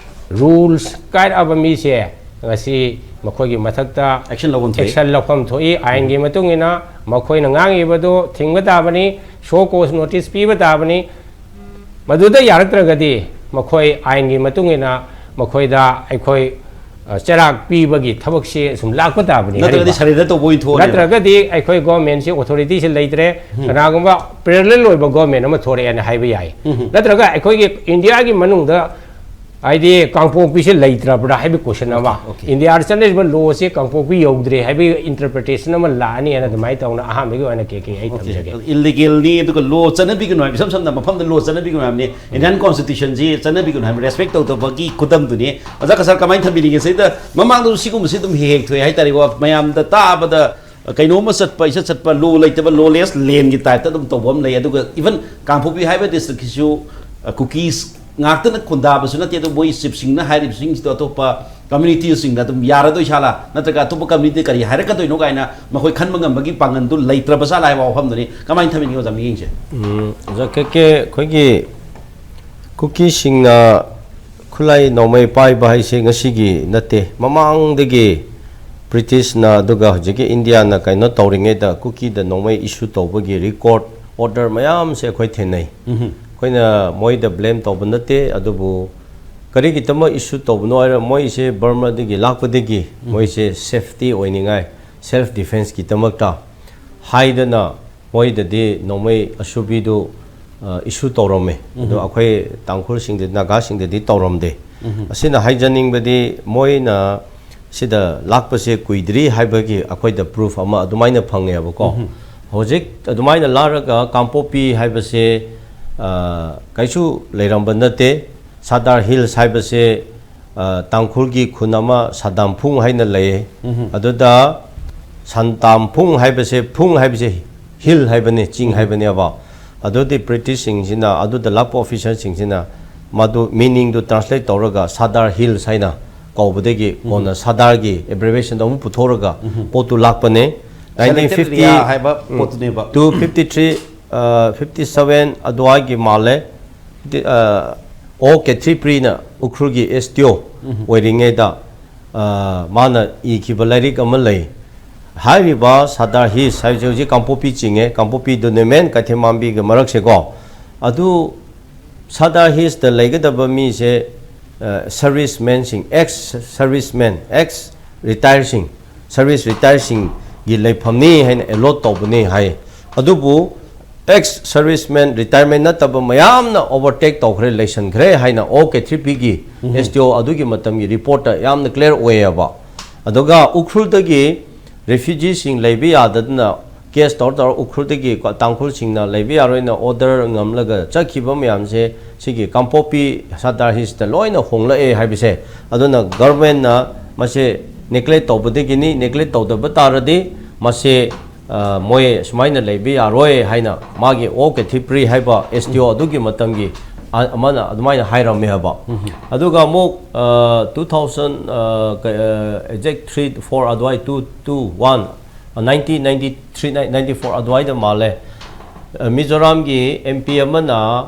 ꯔꯨꯜꯁ ꯀꯥꯏꯔꯛꯑꯕ ꯃꯤꯁꯦ ꯉꯁꯤ ꯃꯈꯣꯏꯒꯤ ꯃꯊꯛꯇ ꯑꯦꯛꯁꯟ ꯂꯧꯐꯝ ꯊꯣꯛꯏ꯫ ꯑꯦꯛꯁꯟ ꯂꯧꯐꯝ ꯊꯣꯛꯏ꯫ ꯑꯥꯏꯟꯒꯤ ꯃꯇꯨꯡ ꯏꯟꯅ ꯃꯈꯣꯏꯅ ꯉꯥꯡꯉꯤꯕꯗꯣ ꯊꯤꯡꯕ ꯇꯥꯕꯅꯤ, ꯁꯣ ꯀꯣꯁ ꯅꯣꯇꯤꯁ ꯄꯤꯕ ꯇꯥꯕꯅꯤ꯫ ꯃꯗꯨꯗ ꯌꯥꯔꯛꯇ꯭ꯔꯒꯗꯤ ꯃꯈꯣꯏ ꯑꯥꯏꯟꯒꯤ ꯃꯇꯨꯡ ꯏꯟꯅ ꯃꯈꯣꯏꯗ ꯑꯩꯈꯣꯏ, ꯑ, ꯆꯩꯔꯥꯛ ꯄꯤꯕꯒꯤ ꯊꯕꯛꯁꯤ ꯁꯨꯝ ꯂꯥꯛꯄ ꯇꯥꯕꯅꯤ ꯅꯠꯇ꯭ꯔꯒꯗꯤ ꯍꯥꯏꯔꯤꯕ꯫ ꯁꯔꯦꯟꯗꯔ ꯇꯧꯕ ꯑꯣꯏꯅ ꯊꯣꯛꯑꯅꯦꯕ꯫ ꯅꯠꯇ꯭ꯔꯒꯗꯤ ꯑꯩꯈꯣꯏ ꯒꯣꯔꯃꯦꯟꯁꯤ ꯑꯣꯊꯣꯔꯤꯇꯤꯁꯤ ꯂꯩꯇ꯭ꯔꯦ, ꯎꯝ꯫ ꯀꯅꯥꯒꯨꯝꯕ ꯄꯦꯔꯂꯦꯜ ꯑꯣꯏꯕ ꯒꯣꯔꯃꯦꯟ ꯑꯃ ꯊꯣꯔꯛꯑꯦꯅ ꯍꯥꯏꯕ ꯌꯥꯏ꯫ ꯎꯝ꯫ ꯅꯠꯇ꯭ꯔꯒ ꯑꯩꯈꯣꯏꯒꯤ ꯏꯟꯗꯤꯌꯥꯒꯤ ꯃꯅꯨꯡꯗ ꯍꯥꯏꯗꯤ ꯀꯥꯡꯄꯣꯛꯄꯤꯁꯦ ꯂꯩꯇ꯭ꯔꯕ꯭ꯔꯥ ꯍꯥꯏꯕꯒꯤ ꯀꯣꯏꯁꯟ ꯑꯃ, ꯑꯣꯀꯦ꯫ ꯏꯟꯗꯤꯌꯥꯗ ꯆꯠꯅꯔꯤꯕ ꯂꯣꯁꯤ ꯀꯥꯡꯄꯣꯛꯄꯤ ꯌꯧꯗ꯭ꯔꯦ ꯍꯥꯏꯕꯒꯤ ꯏꯟꯇꯔꯄ꯭꯭ꯔꯤꯇꯦꯁꯟ ꯑꯃ ꯂꯥꯛꯑꯅꯤ ꯍꯥꯏꯅ ꯑꯗꯨꯃꯥꯏꯅ ꯇꯧꯅ ꯑꯍꯥꯟꯕꯒꯤ ꯑꯣꯏꯅ ꯀꯦ ꯀꯦ ꯑꯩ ꯑꯣꯀꯦ꯫ ꯊꯝꯖꯒꯦ꯫ ꯏꯜꯂꯤꯒꯦꯜꯅꯤ, ꯑꯗꯨꯒ ꯂꯣ ꯆꯠꯅꯕꯤꯒꯅꯨ ꯍꯥꯏꯕ, ꯏꯁꯝ ꯁꯝꯅ ꯃꯐꯝꯗ ꯂꯣ ꯆꯠꯅꯕꯤꯒꯅꯨ ꯍꯥꯏꯕꯅꯤ꯫ ꯏꯟꯗꯤꯌꯥꯟ ꯀꯣꯟꯁꯇꯤꯇ꯭ꯌꯨꯁꯟꯁꯤ ꯆꯠꯅꯕꯤꯒꯅꯨ ꯍꯥꯏꯕ, ꯔꯦꯁꯄꯦꯛ ꯇꯧꯗꯕꯒꯤ ꯈꯨꯗꯝꯗꯨꯅꯤ꯫ ꯑꯣꯖꯥ ꯀꯁꯥꯔ, ꯀꯃꯥꯏꯅ ꯊꯝꯕꯤꯅꯤꯡꯉꯤ? ꯁꯤꯗ ꯃꯃꯥꯡꯗꯁꯨ ꯁꯤꯒꯨꯝꯕꯁꯤ ꯑꯗꯨꯝ ꯍꯦꯛ ꯍꯦꯛ ꯊꯣꯛꯑꯦ ꯍꯥꯏꯇꯥꯔꯦꯀꯣ꯫ ꯃꯌꯥꯝꯗ ꯇꯥꯕꯗ ꯀꯩꯅꯣꯝꯃ ꯆꯠꯄ, ꯏꯆꯠ ꯆꯠꯄ, ꯂꯣ ꯂꯩꯇꯕ, ꯂꯣꯂꯦꯁ ꯂꯦꯟꯒꯤ ꯇꯥꯏꯞꯇ ꯑꯗꯨꯝ ꯇꯧꯕ ꯑꯃ ꯂꯩ꯫ ꯑꯗꯨꯒ ꯏꯚꯟ ꯀꯥꯡꯄꯣꯛꯄꯤ ꯍꯥꯏꯕ ꯗꯤꯁꯇ꯭ꯔꯤꯛꯁꯤꯁꯨ, ꯑ, ꯀꯨꯀꯤꯁ ꯉꯥꯛꯇꯅ ꯈꯨꯟꯗꯥꯕꯁꯨ ꯅꯠꯇꯦ, ꯑꯗꯨ ꯃꯣꯏ ꯆꯤꯞꯁꯤꯡꯅ ꯍꯥꯏꯔꯤꯕꯁꯤꯡꯁꯤꯗꯣ ꯑꯇꯣꯞꯄ ꯀꯝꯃ꯭ꯌꯨꯅꯤꯇꯤꯁꯤꯡꯗ ꯑꯗꯨꯝ ꯌꯥꯔꯗꯣꯏ ꯁꯥꯠꯂꯥ, ꯅꯠꯇ꯭ꯔꯒ ꯑꯇꯣꯞꯄ ꯀꯝꯃ꯭ꯌꯨꯅꯤꯇꯤ ꯀꯔꯤ ꯍꯥꯏꯔꯛꯀꯗꯣꯏꯅꯣ ꯀꯥꯏꯅ ꯃꯈꯣꯏ ꯈꯟꯕ ꯉꯝꯕꯒꯤ ꯄꯥꯡꯒꯜꯗꯨ ꯂꯩꯇ꯭ꯔꯕ ꯁꯥꯠꯂꯥ ꯍꯥꯏꯕ ꯋꯥꯐꯝꯗꯨꯅꯤ꯫ ꯀꯃꯥꯏꯅ ꯊꯝꯕꯤꯅꯤꯡꯉꯤ ꯑꯣꯖꯥ ꯃꯤꯠꯌꯦꯡꯁꯦ? ꯎꯝ, ꯑꯣꯖꯥ ꯀꯦ ꯀꯦ, ꯑꯩꯈꯣꯏꯒꯤ ꯀꯨꯀꯤꯁꯤꯡꯅ ꯈꯨꯠꯂꯥꯏ ꯅꯣꯡꯃꯩ ꯄꯥꯏꯕ ꯍꯥꯏꯁꯦ ꯉꯁꯤꯒꯤ ꯅꯠꯇꯦ꯫ ꯃꯃꯥꯡꯗꯒꯤ ꯕ꯭ꯔꯤꯇꯤꯁꯅ ꯑꯗꯨꯒ ꯍꯧꯖꯤꯛꯀꯤ ꯏꯟꯗꯤꯌꯥꯅ ꯀꯩꯅꯣ ꯇꯧꯔꯤꯉꯩꯗ ꯀꯨꯀꯤꯗ ꯅꯣꯡꯃꯩ ꯏꯁꯨ ꯇꯧꯕꯒꯤ ꯔꯦꯀꯣꯔꯗ, ꯑꯣꯔꯗꯔ ꯃꯌꯥꯝꯁꯦ ꯑꯩꯈꯣꯏ ꯊꯦꯡꯅꯩ꯫ ꯎꯝꯍꯨꯝ꯫ ꯑꯩꯈꯣꯏꯅ ꯃꯣꯏꯗ ꯕ꯭ꯂꯦꯝ ꯇꯧꯕ ꯅꯠꯇꯦ, ꯑꯗꯨꯕꯨ ꯀꯔꯤꯒꯤꯗꯃꯛ ꯏꯁꯨ ꯇꯧꯕꯅꯣ ꯍꯥꯏꯔ, ꯃꯣꯏꯁꯦ ꯕꯔꯃꯥꯗꯒꯤ ꯂꯥꯛꯄꯗꯒꯤ ꯎꯝ꯫ ꯃꯣꯏꯁꯦ ꯁꯦꯐꯇꯤ ꯑꯣꯏꯅꯤꯡꯉꯥꯏ, ꯁꯦꯜꯐ ꯗꯤꯐꯦꯟꯁꯀꯤꯗꯃꯛꯇ ꯍꯥꯏꯗꯅ ꯃꯣꯏꯗꯗꯤ ꯅꯣꯡꯃꯩ ꯑꯁꯨꯕꯤꯗꯨ ꯏꯁꯨ ꯇꯧꯔꯝꯃꯦ꯫ ꯑꯗꯣ ꯑꯩꯈꯣꯏ ꯇꯥꯡꯈꯨꯜꯁꯤꯡꯗ, ꯅꯥꯒꯥꯁꯤꯡꯗꯗꯤ ꯇꯧꯔꯝꯗꯦ꯫ ꯑꯁꯤꯅ ꯍꯥꯏꯖꯅꯤꯡꯕꯗꯤ, ꯃꯣꯏꯅ ꯁꯤꯗ ꯂꯥꯛꯄꯁꯦ ꯀꯨꯏꯗ꯭ꯔꯤ ꯍꯥꯏꯕꯒꯤ ꯑꯩꯈꯣꯏꯗ ꯄ꯭ꯔꯨꯐ ꯑꯃ ꯑꯗꯨꯃꯥꯏꯅ ꯐꯪꯉꯦꯕꯀꯣ꯫ ꯍꯧꯖꯤꯛ ꯑꯗꯨꯃꯥꯏꯅ ꯂꯥꯛꯔꯒ ꯀꯥꯡꯄꯣꯛꯄꯤ ꯍꯥꯏꯕꯁꯦ, ꯑ, ꯀꯩꯁꯨ ꯂꯩꯔꯝꯕ ꯅꯠꯇꯦ꯫ ꯁꯥꯗꯥꯔ ꯍꯤꯜꯁ ꯍꯥꯏꯕꯁꯦ, ꯑ, ꯇꯥꯡꯈꯨꯜꯒꯤ ꯈꯨꯟ ꯑꯃ ꯁꯥꯗꯥꯝꯐꯨꯡ ꯍꯥꯏꯅ ꯂꯩꯌꯦ꯫ ꯑꯗꯨꯗ ꯁꯟꯇꯥꯝꯐꯨꯡ ꯍꯥꯏꯕꯁꯦ, ꯐꯨꯡ ꯍꯥꯏꯕꯁꯦ ꯍꯤꯜ ꯍꯥꯏꯕꯅꯦ, ꯆꯤꯡ ꯍꯥꯏꯕꯅꯦꯕ꯫ ꯑꯗꯨꯗꯤ ꯕ꯭ꯔꯤꯇꯤꯁꯁꯤꯡꯁꯤꯅ, ꯑꯗꯨꯗ ꯂꯥꯛꯄ ꯑꯣꯐꯤꯁꯔꯁꯤꯡꯁꯤꯅ ꯃꯗꯨ ꯃꯤꯅꯤꯡꯗꯨ ꯇ꯭ꯔꯥꯟꯁꯂꯦꯠ ꯇꯧꯔꯒ ꯁꯥꯗꯥꯔ ꯍꯤꯜꯁ ꯍꯥꯏꯅ ꯀꯧꯕꯗꯒꯤ ꯀꯣꯟꯅ ꯁꯥꯗꯥꯔꯒꯤ ꯑꯦꯕ꯭ꯔꯤꯚꯤꯌꯦꯁꯟꯗ ꯑꯃꯨꯛ ꯄꯨꯊꯣꯛꯑꯒ ꯄꯣꯠꯇꯨ ꯂꯥꯛꯄꯅꯦ꯫ ꯅꯥꯏꯟꯇꯤꯟ ꯐꯤꯐꯇꯤ ꯍꯥꯏꯕ ꯄꯣꯠꯇꯨꯅꯦꯕ꯫ Two fifty three, fifty seven ꯑꯗꯨꯋꯥꯏꯒꯤ ꯃꯥꯜꯂꯦ꯫ ꯗꯤ-, ꯑ, ꯑꯣ ꯀꯦꯊ꯭ꯔꯤꯄ꯭ꯔꯤꯅ ꯎꯈ꯭ꯔꯨꯜꯒꯤ ꯑꯦꯁ ꯇꯤ ꯑꯣ ꯑꯣꯏꯔꯤꯉꯩꯗ, ꯑ, ꯃꯥꯅ ꯏꯈꯤꯕ ꯂꯥꯏꯔꯤꯛ ꯑꯃ ꯂꯩ꯫ ꯍꯥꯏꯔꯤꯕ ꯁꯥꯗꯥꯔ ꯍꯤꯜꯁ ꯍꯥꯏꯕꯁꯦ ꯍꯧꯖꯤꯛ ꯀꯥꯡꯄꯣꯛꯄꯤ ꯆꯤꯡꯉꯦ, ꯀꯥꯡꯄꯣꯛꯄꯤ ꯗꯨꯅꯦꯃꯦꯟ ꯀꯩꯊꯦꯜ ꯃꯥꯟꯕꯤꯒ ꯃꯔꯛꯁꯦꯀꯣ꯫ ꯑꯗꯨ ꯁꯥꯗꯥꯔ ꯍꯤꯜꯁꯇ ꯂꯩꯒꯗꯕ ꯃꯤꯁꯦ, ꯑ, ꯁꯔꯚꯤꯁꯃꯦꯟꯁꯤꯡ, ꯑꯦꯛꯁ ꯁꯔꯚꯤꯁꯃꯦꯟ, ꯑꯦꯛꯁ ꯔꯤꯇꯥꯌꯔꯁꯤꯡ, ꯁꯔꯚꯤꯁ ꯔꯤꯇꯥꯌꯔꯁꯤꯡꯒꯤ ꯂꯩꯐꯝꯅꯤ ꯍꯥꯏꯅ ꯑꯦꯂꯣꯠ ꯇꯧꯕꯅꯤ ꯍꯥꯏ꯫ ꯑꯗꯨꯕꯨ ꯑꯦꯛꯁ ꯁꯔꯚꯤꯁꯃꯦꯟ, ꯔꯤꯇꯥꯌꯔꯃꯦꯟ ꯅꯠꯇꯕ ꯃꯌꯥꯝꯅ ꯑꯣꯚꯔꯇꯦꯛ ꯇꯧꯈ꯭ꯔꯦ, ꯂꯩꯁꯟꯈ꯭ꯔꯦ ꯍꯥꯏꯅ ꯑꯣ ꯀꯦꯊ꯭ꯔꯤꯄꯤꯒꯤ ꯑꯦꯁ ꯇꯤ ꯑꯣ ꯑꯗꯨꯒꯤ ꯃꯇꯝꯒꯤ ꯔꯤꯄꯣꯔꯠꯇ ꯌꯥꯝꯅ ꯀ꯭ꯂꯤꯌꯥꯔ ꯑꯣꯏꯌꯦꯕ꯫ ꯑꯗꯨꯒ ꯎꯈ꯭ꯔꯨꯜꯗꯒꯤ ꯔꯦꯐ꯭ꯌꯨꯖꯤꯁꯤꯡ ꯂꯩꯕ ꯌꯥꯗꯗꯅ ꯀꯦꯁ ꯇꯧꯔ ꯇꯧꯔ ꯎꯈ꯭ꯔꯨꯜꯗꯒꯤ ꯀꯣ-, ꯇꯥꯡꯈꯨꯜꯁꯤꯡꯅ ꯂꯩꯕ ꯌꯥꯔꯣꯏꯅ ꯑꯣꯔꯗꯔ ꯉꯝꯂꯒ ꯆꯠꯈꯤꯕ ꯃꯌꯥꯝꯁꯦ ꯁꯤꯒꯤ ꯀꯥꯡꯄꯣꯛꯄꯤ ꯁꯥꯗꯥꯔ ꯍꯤꯜꯁꯇ ꯂꯣꯏꯅ ꯍꯣꯡꯂꯛꯑꯦ ꯍꯥꯏꯕꯁꯦ꯫ ꯑꯗꯨꯅ ꯒꯚꯔꯟꯃꯦꯟꯅ ꯃꯁꯦ ꯅꯦꯒ꯭ꯂꯦꯛ ꯇꯧꯕꯗꯒꯤꯅꯤ꯫ ꯅꯦꯒ꯭ꯂꯦꯛ ꯇꯧꯗꯕ ꯇꯥꯔꯗꯤ ꯃꯁꯦ, ꯑ, ꯃꯣꯏ ꯁꯨꯃꯥꯏꯅ ꯂꯩꯕ ꯌꯥꯔꯣꯏ ꯍꯥꯏꯅ ꯃꯥꯒꯤ ꯑꯣ ꯀꯦꯊ꯭ꯔꯤꯄ꯭ꯔꯤ ꯍꯥꯏꯕ ꯑꯦꯁ ꯇꯤ ꯑꯣ ꯑꯗꯨꯒꯤ ꯃꯇꯝꯒꯤ ꯑ-, ꯑꯃꯅ ꯑꯗꯨꯃꯥꯏꯅ ꯍꯥꯏꯔꯝꯃꯦ ꯍꯥꯏꯕ꯫ ꯑꯗꯨꯒ ꯑꯃꯨꯛ, ꯑ, ꯇꯨ ꯊꯥꯎꯖꯟ, ꯑ, ꯀ-, ꯑ, ꯑꯦꯛꯖꯦꯛ ꯊ꯭ꯔꯤ, ꯐꯣꯔ ꯑꯗꯨꯋꯥꯏ, ꯇꯨ, ꯇꯨ, ꯋꯥꯟ, ꯑ, nineteen ninety three, ninety four ꯑꯗꯨꯋꯥꯏꯗ ꯃꯥꯜꯂꯦ꯫ ꯑ, ꯃꯤꯖꯣꯔꯥꯝꯒꯤ ꯑꯦꯝ ꯄꯤ ꯑꯃꯅ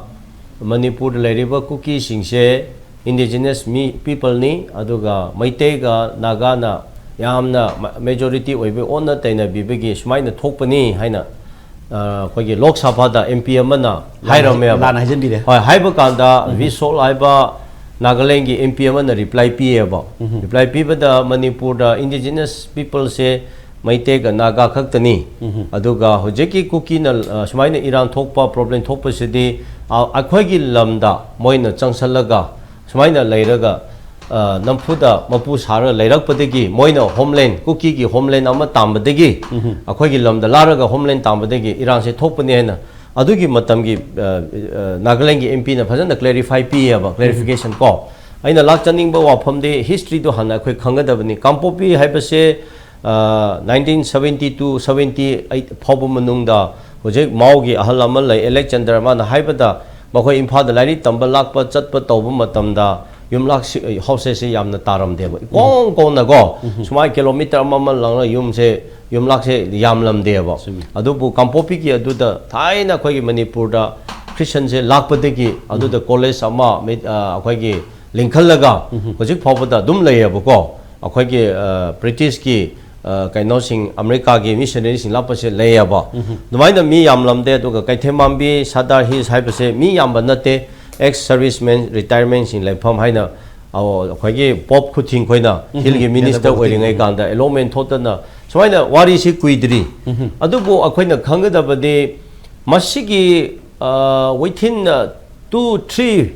ꯃꯅꯤꯄꯨꯔꯗ ꯂꯩꯔꯤꯕ ꯀꯨꯀꯤꯁꯤꯡꯁꯦ ꯏꯟꯗꯤꯖꯤꯅꯁ ꯃꯤ, ꯄꯤꯄꯜꯅꯤ, ꯑꯗꯨꯒ ꯃꯩꯇꯩꯒ ꯅꯥꯒꯥꯅ ꯌꯥꯝꯅ ꯃ-, ꯃꯦꯖꯣꯔꯤꯇꯤ ꯑꯣꯏꯕ ꯑꯣꯟꯅ ꯇꯩꯅꯕꯤꯕꯒꯤ ꯁꯨꯃꯥꯏꯅ ꯊꯣꯛꯄꯅꯤ ꯍꯥꯏꯅ, ꯑ, ꯑꯩꯈꯣꯏꯒꯤ ꯂꯣꯛ ꯁꯚꯥꯗ ꯑꯦꯝ ꯄꯤ ꯑꯃꯅ ꯍꯥꯏꯔꯝꯃꯦꯕ꯫ ꯂꯥꯟꯅ ꯍꯥꯏꯖꯤꯟꯕꯤꯔꯦ꯫ ꯍꯣꯏ, ꯍꯥꯏꯕ ꯀꯥꯟꯗ ꯚꯤ ꯁꯣꯜ ꯍꯥꯏꯕ ꯅꯥꯒꯥꯂꯦꯟꯒꯤ ꯑꯦꯝ ꯄꯤ ꯑꯃꯅ ꯔꯤꯄ꯭ꯂꯥꯏ ꯄꯤꯌꯦꯕ꯫ ꯔꯤꯄ꯭ꯂꯥꯏ ꯄꯤꯕꯗ ꯃꯅꯤꯄꯨꯔꯗ ꯏꯟꯗꯤꯖꯤꯅꯁ ꯄꯤꯄꯜꯁꯦ ꯃꯩꯇꯩꯒ ꯅꯥꯒꯥ ꯈꯛꯇꯅꯤ꯫ ꯑꯗꯨꯒ ꯍꯧꯖꯤꯛꯀꯤ ꯀꯨꯀꯤꯅ, ꯑ, ꯁꯨꯃꯥꯏꯅ ꯏꯔꯥꯡ ꯊꯣꯛꯄ, problem ꯊꯣꯛꯄꯁꯤꯗꯤ, ꯑ, ꯑꯩꯈꯣꯏꯒꯤ ꯂꯝꯗ ꯃꯣꯏꯅ ꯆꯪꯁꯜꯂꯒ ꯁꯨꯃꯥꯏꯅ ꯂꯩꯔꯒ, ꯑ, ꯅꯝꯐꯨꯗ ꯃꯄꯨ ꯁꯥꯔꯒ ꯂꯩꯔꯛꯄꯗꯒꯤ, ꯃꯣꯏꯅ homeland, ꯀꯨꯀꯤꯒꯤ homeland ꯑꯃ ꯇꯥꯟꯕꯗꯒꯤ, ꯑꯩꯈꯣꯏꯒꯤ ꯂꯝꯗ ꯂꯥꯛꯂꯒ homeland ꯇꯥꯟꯕꯗꯒꯤ ꯏꯔꯥꯡꯁꯦ ꯊꯣꯛꯄꯅꯤ ꯍꯥꯏꯅ ꯑꯗꯨꯒꯤ ꯃꯇꯝꯒꯤ, ꯑ, ꯑ, ꯅꯥꯒꯥꯂꯦꯟꯒꯤ M P ꯅ ꯐꯖꯅ clarify ꯄꯤꯌꯦꯕ, clarification ꯀꯣ꯫ ꯑꯩꯅ ꯂꯥꯛꯆꯅꯤꯡꯕ ꯋꯥꯐꯝꯗꯤ history ꯗꯣ ꯍꯥꯟꯅ ꯑꯩꯈꯣꯏ ꯈꯪꯒꯗꯕꯅꯤ꯫ ꯀꯥꯡꯄꯣꯛꯄꯤ ꯍꯥꯏꯕꯁꯦ, ꯑ, nineteen seventy two seventy eight ꯐꯥꯎꯕ ꯃꯅꯨꯡꯗ ꯍꯧꯖꯤꯛ ꯃꯥꯎꯒꯤ ꯑꯍꯜ ꯑꯃ ꯂꯩ, ꯑꯂꯦꯛꯖꯦꯟꯗꯔ, ꯃꯥꯅ ꯍꯥꯏꯕꯗ ꯃꯈꯣꯏ ꯏꯝꯐꯥꯜꯗ ꯂꯥꯏꯔꯤꯛ ꯇꯝꯕ ꯂꯥꯛꯄ ꯆꯠꯄ ꯇꯧꯕ ꯃꯇꯝꯗ ꯌꯨꯝꯂꯛꯁꯤ, houses ꯁꯤ ꯌꯥꯝꯅ ꯇꯥꯔꯝꯗꯦꯕ꯫ ꯏꯀꯣꯡ ꯀꯣꯡꯅꯀꯣ, ꯁꯨꯃꯥꯏꯅ kilometre ꯑꯃ ꯑꯃ ꯂꯥꯡꯅ ꯌꯨꯝꯁꯦ, ꯌꯨꯝꯂꯛꯁꯦ ꯌꯥꯝꯂꯝꯗꯦꯕ꯫ ꯆꯨꯝꯃꯤ꯫ ꯑꯗꯨꯕꯨ ꯀꯥꯡꯄꯣꯛꯄꯤꯒꯤ ꯑꯗꯨꯗ ꯊꯥꯏꯅ ꯑꯩꯈꯣꯏꯒꯤ ꯃꯅꯤꯄꯨꯔꯗ Christian ꯁꯦ ꯂꯥꯛꯄꯗꯒꯤ ꯑꯗꯨꯗ college ꯑꯃ ꯃꯤ-, ꯑ, ꯑꯩꯈꯣꯏꯒꯤ ꯂꯤꯡꯈꯠꯂꯒ ꯍꯧꯖꯤꯛ ꯐꯥꯎꯕꯗ ꯑꯗꯨꯝ ꯂꯩꯌꯦꯕꯀꯣ꯫ ꯑꯩꯈꯣꯏꯒꯤ, ꯑ, British ꯀꯤ, ꯑ, ꯀꯩꯅꯣꯁꯤꯡ, America ꯒꯤ missionary ꯁꯤꯡ ꯂꯥꯛꯄꯁꯦ ꯂꯩꯌꯦꯕ꯫ ꯑꯗꯨꯃꯥꯏꯅ ꯃꯤ ꯌꯥꯝꯂꯝꯗꯦ꯫ ꯑꯗꯨꯒ ꯀꯩꯊꯦꯜꯃꯥꯟꯕꯤ, ꯁꯥꯗꯥꯔ ꯍꯤꯜꯁ ꯍꯥꯏꯕꯁꯦ ꯃꯤ ꯌꯥꯝꯕ ꯅꯠꯇꯦ, ex serviceman, retirement ꯁꯤꯡ ꯂꯩꯐꯝ ꯍꯥꯏꯅ, ꯑ, ꯑꯩꯈꯣꯏꯒꯤ ꯄꯣꯞ ꯈꯨꯊꯤꯡ ꯈꯣꯏꯅ ꯍꯤꯜꯒꯤ minister ꯑꯣꯏꯔꯤꯉꯩ ꯀꯥꯟꯗ allotment ꯊꯣꯛꯇꯅ ꯁꯨꯃꯥꯏꯅ ꯋꯥꯔꯤꯁꯤ ꯀꯨꯏꯗ꯭ꯔꯤ꯫ ꯑꯗꯨꯕꯨ ꯑꯩꯈꯣꯏꯅ ꯈꯪꯒꯗꯕꯗꯤ ꯃꯁꯤꯒꯤ, ꯑ, within, ꯑ, two, three,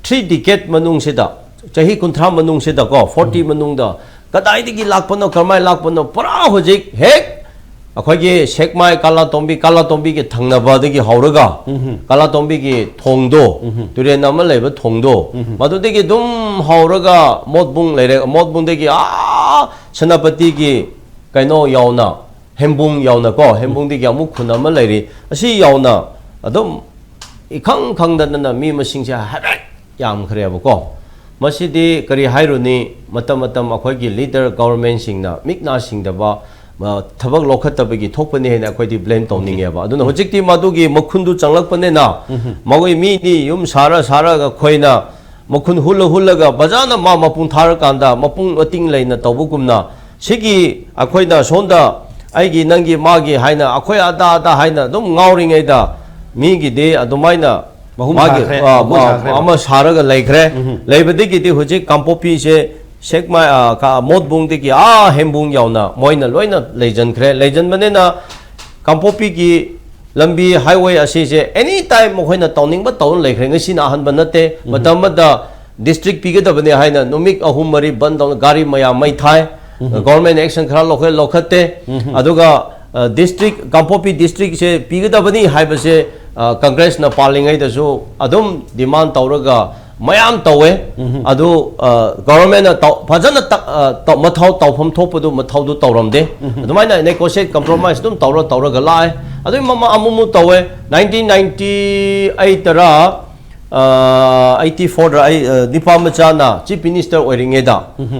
three decade ꯃꯅꯨꯡꯁꯤꯗ, ꯆꯍꯤ ꯀꯨꯟꯊ꯭ꯔꯥ ꯃꯅꯨꯡꯁꯤꯗꯀꯣ, forty ꯃꯅꯨꯡꯗ ꯀꯗꯥꯏꯗꯒꯤ ꯂꯥꯛꯄꯅꯣ, ꯀꯔꯝꯍꯥꯏꯅ ꯂꯥꯛꯄꯅꯣ, ꯄꯨꯔꯥ ꯍꯧꯖꯤꯛ ꯍꯦꯛ ꯑꯩꯈꯣꯏꯒꯤ ꯁꯦꯛꯃꯥꯏ ꯀꯥꯂꯥꯇꯣꯝꯕꯤ, ꯀꯥꯂꯥꯇꯣꯝꯕꯤꯒꯤ ꯊꯪꯅꯕꯗꯒꯤ ꯍꯧꯔꯒ ꯀꯥꯂꯥꯇꯣꯝꯕꯤꯒꯤ ꯊꯣꯡꯗꯣ, ꯇꯨꯔꯦꯟ ꯑꯃ ꯂꯩꯕ ꯊꯣꯡꯗꯣ, ꯃꯗꯨꯗꯒꯤ ꯑꯗꯨꯝ ꯍꯧꯔꯒ ꯃꯣꯠꯕꯨꯡ ꯂꯩꯔꯦ, ꯃꯣꯠꯕꯨꯡꯗꯒꯤ ꯑꯥ ꯁꯦꯅꯥꯄꯇꯤꯒꯤ ꯀꯩꯅꯣ ꯌꯥꯎꯅ, ꯍꯦꯝꯕꯨꯡ ꯌꯥꯎꯅꯀꯣ, ꯍꯦꯝꯕꯨꯡꯗꯒꯤ ꯑꯃꯨꯛ ꯈꯨꯟ ꯑꯃ ꯂꯩꯔꯤ, ꯑꯁꯤ ꯌꯥꯎꯅ ꯑꯗꯨꯝ ꯏꯈꯪ ꯈꯪꯗꯗꯅ ꯃꯤ ꯃꯁꯤꯡꯁꯦ ꯍꯥꯏꯐꯦꯠ ꯌꯥꯝꯈ꯭ꯔꯦꯕꯀꯣ꯫ ꯃꯁꯤꯗꯤ ꯀꯔꯤ ꯍꯥꯏꯔꯨꯅꯤ, ꯃꯇꯝ ꯃꯇꯝ ꯑꯩꯈꯣꯏꯒꯤ leader government ꯁꯤꯡꯅ ꯃꯤꯠ ꯅꯥ ꯁꯤꯡꯗꯕ, ꯑ, ꯊꯕꯛ ꯂꯧꯈꯠꯇꯕꯒꯤ ꯊꯣꯛꯄꯅꯤ ꯍꯥꯏꯅ ꯑꯩꯈꯣꯏꯗꯤ blame ꯇꯧꯅꯤꯡꯉꯦꯕ꯫ ꯑꯗꯨꯅ ꯍꯧꯖꯤꯛꯇꯤ ꯃꯗꯨꯒꯤ ꯃꯈꯨꯟꯗꯨ ꯆꯪꯂꯛꯄꯅꯤꯅ, ꯃꯈꯣꯏ ꯃꯤꯗꯤ ꯌꯨꯝ ꯁꯥꯔ ꯁꯥꯔꯒ ꯑꯩꯈꯣꯏꯅ ꯃꯈꯨꯟ ꯍꯨꯜꯂ ꯍꯨꯜꯂꯒ ꯐꯖꯅ ꯃꯥ ꯃꯄꯨꯡ ꯊꯥꯔꯀꯥꯟꯗ ꯃꯄꯨꯡ ꯃꯇꯤꯡ ꯂꯩꯅ ꯇꯧꯕꯒꯨꯝꯅ, ꯁꯤꯒꯤ ꯑꯩꯈꯣꯏꯅ ꯁꯣꯝꯗ ꯑꯩꯒꯤ, ꯅꯪꯒꯤ, ꯃꯥꯒꯤ ꯍꯥꯏꯅ, ꯑꯩꯈꯣꯏ ꯑꯗꯥ ꯑꯗꯥ ꯍꯥꯏꯅ ꯑꯗꯨꯝ ꯉꯥꯎꯔꯤꯉꯩꯗ, ꯃꯤꯒꯤꯗꯤ ꯑꯗꯨꯃꯥꯏꯅ ꯃꯍꯨꯝ ꯃꯥꯒꯤ, ꯁꯥꯈ꯭ꯔꯦ, ꯑ, ꯃꯍꯨꯝ ꯑ, ꯁꯥꯈ꯭ꯔꯦꯕ꯫ ꯑꯃ ꯁꯥꯔꯒ ꯂꯩꯈ꯭ꯔꯦ꯫ ꯂꯩꯕꯗꯒꯤꯗꯤ ꯍꯧꯖꯤꯛ ꯀꯥꯡꯄꯣꯛꯄꯤꯁꯦ ꯁꯦꯛꯃꯥꯏ, ꯑ, ꯀ-, ꯃꯣꯠꯕꯨꯡꯗꯒꯤ ꯑꯥ ꯍꯦꯝꯕꯨꯡ ꯌꯧꯅ ꯃꯣꯏꯅ ꯂꯣꯏꯅ ꯂꯩꯖꯟꯈ꯭ꯔꯦ꯫ ꯂꯩꯖꯟꯕꯅꯤꯅ ꯀꯥꯡꯄꯣꯛꯄꯤꯒꯤ ꯂꯝꯕꯤ highway ꯑꯁꯤꯁꯦ any time ꯃꯈꯣꯏꯅ ꯇꯧꯅꯤꯡꯕ ꯇꯧꯔ ꯂꯩꯈ꯭ꯔꯦ꯫ ꯉꯁꯤꯅ ꯑꯍꯥꯟꯕ ꯅꯠꯇꯦ꯫ ꯃꯇꯝ ꯑꯃꯗ district ꯄꯤꯒꯗꯕꯅꯤ ꯍꯥꯏꯅ ꯅꯨꯃꯤꯠ ꯑꯍꯨꯝ ꯃꯔꯤ ꯕꯟ ꯇꯧꯅ ꯒꯥꯔꯤ ꯃꯌꯥꯝ ꯃꯩ ꯊꯥꯏ꯫ Government action ꯈꯔ ꯂꯧꯈꯠ, ꯂꯧꯈꯠꯇꯦ꯫ ꯑꯗꯨꯒ, ꯑ, district, ꯀꯥꯡꯄꯣꯛꯄꯤ districtꯁꯦ ꯄꯤꯒꯗꯕꯅꯤ ꯍꯥꯏꯕꯁꯦ, ꯑ, Congressꯅ ꯄꯥꯜꯂꯤꯉꯩꯗꯁꯨ ꯑꯗꯨꯝ demand ꯇꯧꯔꯒ ꯃꯌꯥꯝ ꯇꯧꯋꯦ꯫ ꯑꯗꯨ, ꯑ, governmentꯅ ꯇꯧ-, ꯐꯖꯅ ꯇ-, ꯑ, ꯇꯧ-, ꯃꯊꯧ ꯇꯧꯐꯝ ꯊꯣꯛꯄꯗꯨ ꯃꯊꯧꯗꯨ ꯇꯧꯔꯝꯗꯦ꯫ ꯑꯗꯨꯃꯥꯏꯅ negotiate, compromise ꯑꯗꯨꯝ ꯇꯧꯔ, ꯇꯧꯔꯒ ꯂꯥꯛꯑꯦ꯫ ꯑꯗꯨꯒꯤ ꯃꯃꯥ ꯑꯃꯨꯛꯃꯨꯛ ꯇꯧꯋꯦ꯫ Nineteen ninety eight ꯇꯔꯥ, ꯑ, eighty fourꯗ ꯑꯩ, ꯑ, ꯅꯤꯄꯥ ꯃꯆꯥꯅ Chief Minister ꯑꯣꯏꯔꯤꯉꯩꯗ,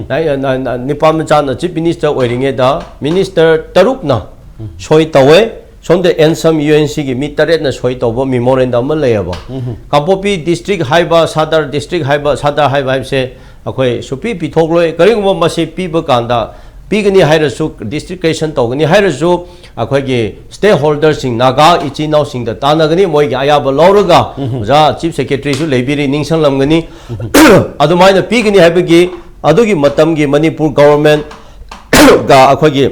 ꯅꯥꯏ-, ꯑ, ꯅ-, ꯅ-, ꯅꯤꯄꯥ ꯃꯆꯥꯅ Chief Minister ꯑꯣꯏꯔꯤꯉꯩꯗ minister ꯇꯔꯨꯛꯅ ꯁꯣꯏ ꯇꯧꯋꯦ꯫ ꯁꯣꯝꯗ ꯑꯦꯟꯁꯝ UNCꯒꯤ ꯃꯤ ꯇꯔꯦꯠꯅ ꯁꯣꯏ ꯇꯧꯕ memorandum ꯑꯃ ꯂꯩꯌꯦꯕ꯫ ꯀꯥꯡꯄꯣꯛꯄꯤ district ꯍꯥꯏꯕ, ꯁꯥꯗꯔ district ꯍꯥꯏꯕ, ꯁꯥꯗꯔ ꯍꯥꯏꯕ ꯍꯥꯏꯕꯁꯦ ꯑꯩꯈꯣꯏ ꯁꯨꯄꯤ ꯄꯤꯊꯣꯛꯂꯣꯏ꯫ ꯀꯔꯤꯒꯨꯝꯕ ꯃꯁꯤ ꯄꯤꯕ ꯀꯥꯟꯗ, ꯄꯤꯒꯅꯤ ꯍꯥꯏꯔꯁꯨ, district creation ꯇꯧꯒꯅꯤ ꯍꯥꯏꯔꯁꯨ, ꯑꯩꯈꯣꯏꯒꯤ stakeholderꯁꯤꯡ, ꯅꯥꯒꯥ ꯏꯆꯤꯟ ꯏꯅꯥꯎꯁꯤꯡꯗ ꯇꯥꯟꯅꯒꯅꯤ, ꯃꯣꯏꯒꯤ ꯑꯌꯥꯕ ꯂꯧꯔꯒ, ꯑꯣꯖꯥ Chief Secretaryꯁꯨ ꯂꯩꯕꯤꯔꯤ, ꯅꯤꯡꯁꯤꯡꯂꯝꯒꯅꯤ꯫ ꯑꯗꯨꯃꯥꯏꯅ ꯄꯤꯒꯅꯤ ꯍꯥꯏꯕꯒꯤ, ꯑꯗꯨꯒꯤ ꯃꯇꯝꯒꯤ ꯃꯅꯤꯄꯨꯔ government ꯒ ꯑꯩꯈꯣꯏꯒꯤ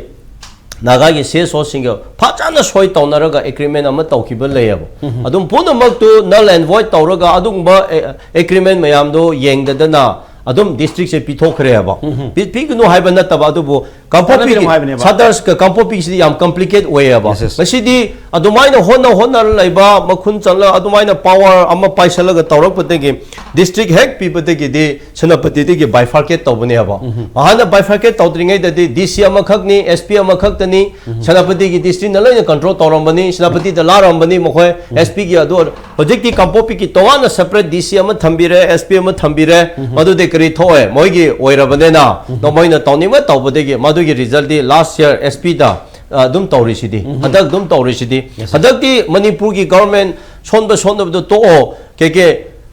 ꯅꯥꯒꯥꯒꯤ CSOꯁꯤꯡꯒ ꯐꯖꯅ ꯁꯣꯏ ꯇꯧꯅꯔꯒ agreement ꯑꯃ ꯇꯧꯈꯤꯕ ꯂꯩꯌꯦꯕ꯫ ꯑꯗꯨꯝ ꯄꯨꯝꯅꯃꯛꯇꯨ null and void ꯇꯧꯔꯒ ꯑꯗꯨꯒꯨꯝꯕ, ꯑꯦ, agreement ꯃꯌꯥꯝꯗꯣ ꯌꯦꯡꯗꯗꯅ ꯑꯗꯨꯝ districtꯁꯦ ꯄꯤꯊꯣꯛꯈ꯭ꯔꯦꯕ꯫ ꯄꯤ-, ꯄꯤꯒꯅꯨ ꯍꯥꯏꯕ ꯅꯠꯇꯕ, ꯑꯗꯨꯕꯨ ꯀꯥꯡꯄꯣꯛꯄꯤꯒꯤ ꯇꯥꯟꯅꯕꯤꯔꯝꯃꯣ ꯍꯥꯏꯕꯅꯦꯕ꯫ Sadar ꯀ-, ꯀꯥꯡꯄꯣꯛꯄꯤꯁꯤꯗꯤ ꯌꯥꯝ complicate ꯑꯣꯏꯌꯦꯕ꯫ Yes, yes꯫ ꯃꯁꯤꯗꯤ ꯑꯗꯨꯃꯥꯏꯅ ꯍꯣꯠꯅ ꯍꯣꯠꯅꯔ ꯂꯩꯕ, ꯃꯈꯨꯟ ꯆꯠꯂ ꯑꯗꯨꯃꯥꯏꯅ power ꯑꯃ ꯄꯥꯏꯁꯜꯂꯒ ꯇꯧꯔꯛꯄꯗꯒꯤ district ꯍꯦꯛ ꯄꯤꯕꯗꯒꯤꯗꯤ ꯁꯦꯅꯥꯄꯇꯤꯗꯒꯤ bifurcate ꯇꯧꯕꯅꯦꯕ꯫ ꯍꯥꯟꯅ bifurcate ꯇꯧꯗ꯭ꯔꯤꯉꯩꯗꯗꯤ DC ꯑꯃꯈꯛꯅꯤ, SP ꯑꯃꯈꯛꯇꯅꯤ, ꯁꯦꯅꯥꯄꯇꯤꯒꯤ districtꯅ ꯂꯣꯏꯅ control ꯇꯧꯔꯝꯕꯅꯤ, ꯁꯦꯅꯥꯄꯇꯤꯗ ꯂꯥꯛꯔꯝꯕꯅꯤ ꯃꯈꯣꯏ, SPꯒꯤ ꯑꯗꯨ꯫ ꯍꯧꯖꯤꯛꯇꯤ ꯀꯥꯡꯄꯣꯛꯄꯤꯒꯤ ꯇꯣꯉꯥꯟꯅ separate DC ꯑꯃ ꯊꯝꯕꯤꯔꯦ, SP ꯑꯃ ꯊꯝꯕꯤꯔꯦ, ꯃꯗꯨꯗꯤ ꯀꯔꯤ ꯊꯣꯛꯑꯦ? ꯃꯣꯏꯒꯤ ꯑꯣꯏꯔꯕꯅꯤꯅ, ꯃꯣꯏꯅ ꯇꯧꯅꯤꯡꯕ ꯇꯧꯕꯗꯒꯤ ꯃꯗꯨꯒꯤ resultꯗꯤ last year SPꯗ, ꯑ, ꯑꯗꯨꯝ ꯇꯧꯔꯤꯁꯤꯗꯤ, ꯍꯟꯗꯛ ꯑꯗꯨꯝ ꯇꯧꯔꯤꯁꯤꯗꯤ꯫ Yes, sir꯫ ꯍꯟꯗꯛꯇꯤ ꯃꯅꯤꯄꯨꯔꯒꯤ government ꯁꯣꯟꯕ ꯁꯣꯟꯗꯕꯗꯣ ꯇꯣꯛꯑꯣ, ꯀꯦ ꯀꯦ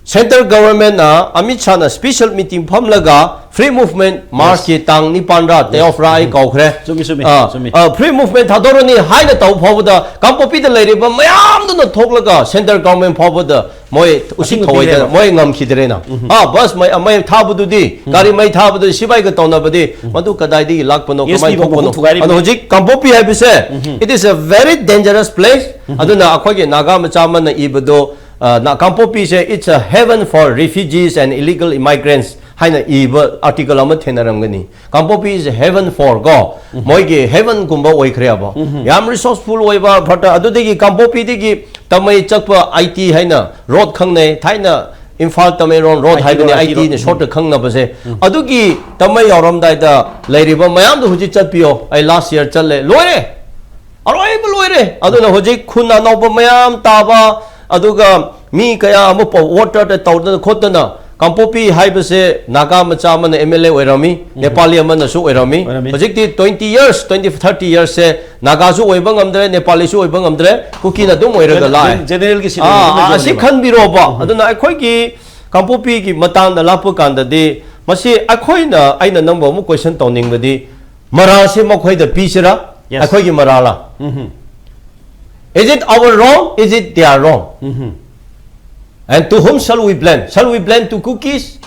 Central Government ꯅ ꯑꯃꯤꯠ ꯁꯥꯅ special meeting ꯐꯝꯂꯒ Free Movement March ꯀꯤ ꯇꯥꯡ ꯅꯤꯄꯥꯟꯔ ꯇꯔꯥꯔ ꯑꯩ ꯀꯥꯎꯈ꯭ꯔꯦ꯫ ꯆꯨꯝꯃꯤ, ꯆꯨꯝꯃꯤ, ꯑ, ꯆꯨꯝꯃꯤ꯫ ꯑ, Free Movement ꯊꯥꯗꯣꯔꯅꯤ ꯍꯥꯏꯅ ꯇꯧꯕ ꯐꯥꯎꯕꯗ ꯀꯥꯡꯄꯣꯛꯄꯤꯗ ꯂꯩꯔꯤꯕ ꯃꯌꯥꯝꯗꯨꯅ ꯊꯣꯛꯂꯒ Central Government ꯐꯥꯎꯕꯗ ꯃꯣꯏ ꯎꯁꯤꯠ ꯑꯊꯤꯡꯕ ꯊꯧꯑꯣꯏꯗꯅ ꯄꯤꯈ꯭ꯔꯦꯕ꯫ ꯃꯣꯏ ꯉꯝꯈꯤꯗ꯭ꯔꯦꯅ꯫ ꯑ, ꯕꯁ ꯃꯩ, ꯃꯩ ꯊꯥꯕꯗꯨꯗꯤ, ꯒꯥꯔꯤ ꯃꯩ ꯊꯥꯕꯗꯨꯗꯤ, ꯁꯤꯕꯥꯏꯒ ꯇꯧꯅꯕꯗꯤ, ꯃꯗꯨ ꯀꯗꯥꯏꯗꯒꯤ ꯂꯥꯛꯄꯅꯣ, ꯑꯦꯁ ꯄꯤ ꯀꯃꯥꯏꯅ ꯐꯥꯎꯕ ꯊꯣꯛꯄꯅꯣ? ꯊꯨꯒꯥꯏꯔꯤꯕ꯫ ꯑꯗꯣ ꯍꯧꯖꯤꯛ ꯀꯥꯡꯄꯣꯛꯄꯤ ꯍꯥꯏꯕꯁꯦ, it is a very dangerous place꯫ ꯑꯗꯨꯅ ꯑꯩꯈꯣꯏꯒꯤ ꯅꯥꯒꯥ ꯃꯆꯥ ꯑꯃꯅ ꯏꯕꯗꯣ, ꯑ, ꯅ-, ꯀꯥꯡꯄꯣꯛꯄꯤꯁꯦ, it's a heaven for refugees and illegal immigrants ꯍꯥꯏꯅ ꯏꯕ article ꯑꯃ ꯊꯦꯡꯅꯔꯝꯒꯅꯤ꯫ ꯀꯥꯡꯄꯣꯛꯄꯤ is heaven for ꯀꯣ, ꯃꯣꯏꯒꯤ heaven ꯒꯨꯝꯕ ꯑꯣꯏꯈ꯭ꯔꯦꯕ꯫ ꯌꯥꯝ resourceful ꯑꯣꯏꯕ ꯐꯠꯇ, ꯑꯗꯨꯗꯒꯤ ꯀꯥꯡꯄꯣꯛꯄꯤꯗꯒꯤ ꯇꯃꯩ ꯆꯠꯄ ꯑꯥꯏ ꯇꯤ ꯍꯥꯏꯅ road ꯈꯪꯅꯩ, ꯊꯥꯏꯅ ꯏꯝꯐꯥꯜ ꯇꯃꯩꯔꯣꯡ road ꯑꯥꯏ ꯇꯤ ꯍꯥꯏꯕꯅꯤ, road, ꯑꯥꯏ ꯇꯤ ꯑꯥꯏ ꯇꯤꯅ road꯫ short ꯇ ꯈꯪꯅꯕꯁꯦ꯫ ꯑꯗꯨꯒꯤ ꯇꯃꯩ ꯌꯧꯔꯝꯗꯥꯏꯗ ꯂꯩꯔꯤꯕ ꯃꯌꯥꯝꯗꯣ ꯍꯧꯖꯤꯛ ꯆꯠꯄꯤꯌꯣ꯫ ꯑꯩ last year ꯆꯠꯂꯦ, ꯂꯣꯏꯔꯦ, ꯑꯔꯣꯏꯕ ꯂꯣꯏꯔꯦ꯫ ꯑꯗꯨꯅ ꯍꯧꯖꯤꯛ ꯈꯨꯟ ꯑꯅꯧꯕ ꯃꯌꯥꯝ ꯇꯥꯕ, ꯑꯗꯨꯒ ꯃꯤ ꯀꯌꯥ ꯑꯃ ꯄ-, voter ꯇ ꯇꯧꯗꯅ ꯈꯣꯠꯇꯅ, ꯀꯥꯡꯄꯣꯛꯄꯤ ꯍꯥꯏꯕꯁꯦ ꯅꯥꯒꯥ ꯃꯆꯥ ꯑꯃꯅ ꯑꯦꯝ ꯑꯦꯜ ꯑꯦ ꯑꯣꯏꯔꯝꯃꯤ, ꯅꯦꯄꯥꯂꯤ ꯑꯃꯅꯁꯨ ꯑꯣꯏꯔꯝꯃꯤ꯫ ꯑꯣꯏꯔꯝꯃꯤ꯫ ꯍꯧꯖꯤꯛꯇꯤ twenty years, twenty, thirty years ꯁꯦ ꯅꯥꯒꯥꯁꯨ ꯑꯣꯏꯕ ꯉꯝꯗ꯭ꯔꯦ, ꯅꯦꯄꯥꯂꯤꯁꯨ ꯑꯣꯏꯕ ꯉꯝꯗ꯭ꯔꯦ, ꯀꯨꯀꯤꯅ ꯑꯗꯨꯝ ꯑꯣꯏꯔꯒ ꯂꯥꯛꯑꯦ꯫ ꯖꯦꯅꯔꯦꯜꯒꯤ ꯁꯤꯠ ꯑꯥ, ꯑꯗꯨꯝ ꯑꯥ, ꯑꯁꯤ ꯌꯧꯅꯦꯕ꯫ ꯈꯟꯕꯤꯔꯣꯕ꯫ ꯑꯗꯨꯅ ꯑꯩꯈꯣꯏꯒꯤ ꯀꯥꯡꯄꯣꯛꯄꯤꯒꯤ ꯃꯇꯥꯡꯗ ꯂꯥꯛꯄ ꯀꯥꯟꯗꯗꯤ, ꯃꯁꯤ ꯑꯩꯈꯣꯏꯅ, ꯑꯩꯅ ꯅꯪꯕꯨ ꯑꯃꯨꯛ question ꯇꯧꯅꯤꯡꯕꯗꯤ, ꯃꯔꯥꯜꯁꯦ ꯃꯈꯣꯏꯗ ꯄꯤꯁꯤꯔꯥ? Yes. ꯑꯩꯈꯣꯏꯒꯤ ꯃꯔꯥꯜꯂ? ꯎꯝ꯫ Is it our wrong? Is it their wrong? Um. And to whom shall we blame? Shall we blame to Kukis?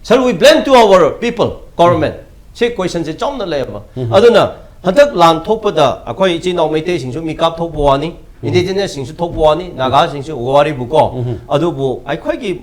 Shall we blame to our people, government? ꯁꯤ question ꯁꯦ ꯆꯥꯎꯅ ꯂꯩꯌꯦꯕ꯫ ꯑꯗꯨꯅ ꯍꯟꯗꯛ ꯂꯥꯟ ꯊꯣꯛꯄꯗ ꯑꯩꯈꯣꯏ ꯏꯆꯤꯟ ꯏꯅꯥꯎ ꯃꯩꯇꯩꯁꯤꯡꯁꯨ ꯃꯤ ꯀꯥꯞꯊꯣꯛꯄ ꯋꯥꯅꯤ, indigenous ꯁꯤꯡꯁꯨ ꯊꯣꯛꯄ ꯋꯥꯅꯤ, ꯅꯥꯒꯥꯁꯤꯡꯁꯨ ꯋꯥꯔꯤꯕꯨꯀꯣ꯫ ꯑꯗꯨꯕꯨ ꯑꯩꯈꯣꯏꯒꯤ,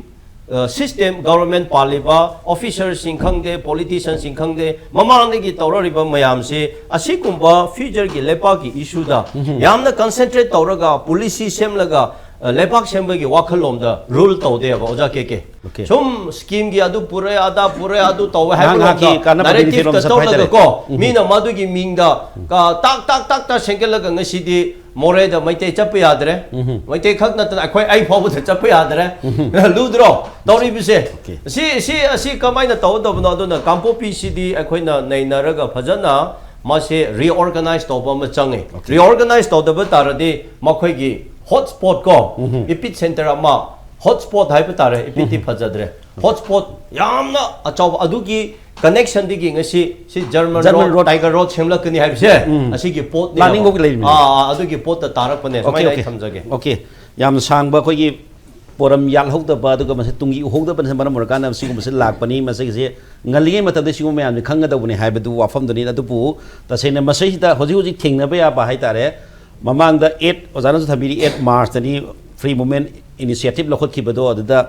ꯑ, system, government ꯄꯥꯜꯂꯤꯕ officer ꯁꯤꯡ ꯈꯪꯗꯦ, politician ꯁꯤꯡ ꯈꯪꯗꯦ, ꯃꯃꯥꯡꯗꯒꯤ ꯇꯧꯔꯛꯂꯤꯕ ꯃꯌꯥꯝꯁꯤ ꯑꯁꯤꯒꯨꯝꯕ future ꯒꯤ ꯂꯩꯄꯥꯛꯀꯤ issue ꯗ ꯌꯥꯝꯅ concentrate ꯇꯧꯔꯒ policy ꯁꯦꯝꯂꯒ, ꯑ, ꯂꯩꯄꯥꯛ ꯁꯦꯝꯕꯒꯤ ꯋꯥꯈꯜꯂꯣꯝꯗ rule ꯇꯧꯗꯦꯕ, ꯑꯣꯖꯥ ꯀꯦ ꯀꯦ꯫ Okay. ꯁꯨꯝ scheme ꯒꯤ ꯑꯗꯨ ꯄꯨꯔꯛꯑꯦ, ꯑꯗꯥ ꯄꯨꯔꯛꯑꯦ, ꯑꯗꯨ ꯇꯧꯋꯦ ꯍꯥꯏꯕ ꯉꯥꯏꯍꯥꯛ ꯉꯥꯏꯍꯥꯛꯀꯤ ꯂꯣꯝꯗ ꯀꯥꯟꯅꯕ benefit narrative ꯇ ꯂꯣꯝꯗ ꯁꯞ ꯇꯧꯔꯒ ꯍꯥꯏꯇꯥꯔꯦ꯫ ꯀꯣ, ꯃꯤꯅ ꯃꯗꯨꯒꯤ ꯃꯤꯡꯗ ꯀ-, ꯇꯥꯛ, ꯇꯥꯛ, ꯇꯥꯛ, ꯇꯥꯛ ꯁꯦꯝꯒꯠꯂꯒ ꯉꯁꯤꯗꯤ ꯃꯣꯔꯦꯗ ꯃꯩꯇꯩ ꯆꯠꯄ ꯌꯥꯗ꯭ꯔꯦ꯫ ꯃꯩꯇꯩ ꯈꯛ ꯅꯠꯇꯅ ꯑꯩꯈꯣꯏ, ꯑꯩ ꯐꯥꯎꯕꯗ ꯆꯠꯄ ꯌꯥꯗ꯭ꯔꯦ꯫ ꯂꯨꯗ꯭ꯔꯣ ꯇꯧꯔꯤꯕꯁꯦ? Okay. ꯁꯤ, ꯁꯤ, ꯑꯁꯤ ꯀꯃꯥꯏꯅ ꯇꯧꯒꯗꯕꯅꯣ? ꯑꯗꯨꯅ ꯀꯥꯡꯄꯣꯛꯄꯤꯁꯤꯗꯤ ꯑꯩꯈꯣꯏꯅ ꯅꯩꯅꯔꯒ ꯐꯖꯅ ꯃꯥꯁꯦ reorganize ꯇꯧꯕ ꯑꯃ ꯆꯪꯉꯦ꯫ Okay. Reorganize ꯇꯧꯗꯕ ꯇꯥꯔꯗꯤ ꯃꯈꯣꯏꯒꯤ hot spot ꯀꯣ, epicentre ꯑꯃ ꯍꯣꯠ ꯁ꯭ꯄꯣꯠ ꯍꯥꯏꯕ ꯇꯥꯔꯦ, ꯏꯄꯤꯗꯤ ꯐꯖꯗ꯭ꯔꯦ꯫ ꯍꯣꯠ ꯁ꯭ꯄꯣꯠ ꯌꯥꯝꯅ ꯑꯆꯧꯕ, ꯑꯗꯨꯒꯤ ꯀꯅꯦꯛꯁꯟꯗꯒꯤ ꯉꯁꯤ ꯁꯤ German German road, road. Tiger road ꯁꯦꯝꯂꯛꯀꯅꯤ ꯍꯥꯏꯕꯁꯦ ꯎꯝ꯫ ꯑꯁꯤꯒꯤ ꯄꯣꯠꯅꯤ꯫ ꯄ꯭ꯂꯥꯅꯤꯡ ꯐꯥꯎꯒꯤ ꯂꯩꯔꯤꯕꯅꯤ꯫ ꯑꯥ, ꯑꯥ, ꯑꯗꯨꯒꯤ ꯄꯣꯠꯇ ꯇꯥꯔꯛꯄꯅꯦ꯫ ꯑꯣꯀꯦ, ꯁꯨꯃꯥꯏꯅ ꯑꯩ ꯑꯣꯀꯦ꯫ ꯊꯝꯖꯒꯦ꯫ ꯑꯣꯀꯦ꯫ ꯌꯥꯝꯅ ꯁꯥꯡꯕ ꯑꯩꯈꯣꯏꯒꯤ ꯄꯣꯔꯝ ꯌꯥꯠꯍꯧꯗꯕ, ꯑꯗꯨꯒ ꯃꯁꯤ ꯇꯨꯡꯒꯤ ꯎꯍꯧꯗꯕꯅ ꯃꯔꯝ ꯑꯣꯏꯔꯀꯥꯟꯗ ꯁꯤꯒꯨꯝꯕꯁꯤ ꯂꯥꯛꯄꯅꯤ꯫ ꯃꯁꯤꯒꯤꯁꯤ ꯉꯜꯂꯤꯉꯩ ꯃꯇꯝꯗ ꯁꯤꯒꯨꯝꯕ ꯃꯌꯥꯝꯁꯤ ꯈꯪꯒꯗꯧꯕꯅꯤ ꯍꯥꯏꯕꯗꯨ ꯋꯥꯐꯝꯗꯨꯅꯤ꯫ ꯑꯗꯨꯕꯨ ꯇꯁꯦꯡꯅ ꯃꯁꯤꯁꯤꯗ ꯍꯧꯖꯤꯛ ꯍꯧꯖꯤꯛ ꯊꯦꯡꯅꯕ ꯌꯥꯕ ꯍꯥꯏꯇꯥꯔꯦ, ꯃꯃꯥꯡꯗ ꯑꯦꯠ, ꯑꯣꯖꯥꯅꯁꯨ ꯊꯝꯕꯤꯔꯤ, ꯑꯦꯠ ꯃꯥꯔꯆꯇꯅꯤ ꯐ꯭ꯔꯤ ꯃꯨꯚꯃꯦꯟ ꯏꯅꯤꯁꯤꯌꯦꯇꯤꯚ ꯂꯧꯈꯠꯈꯤꯕꯗꯣ, ꯑꯗꯨꯗ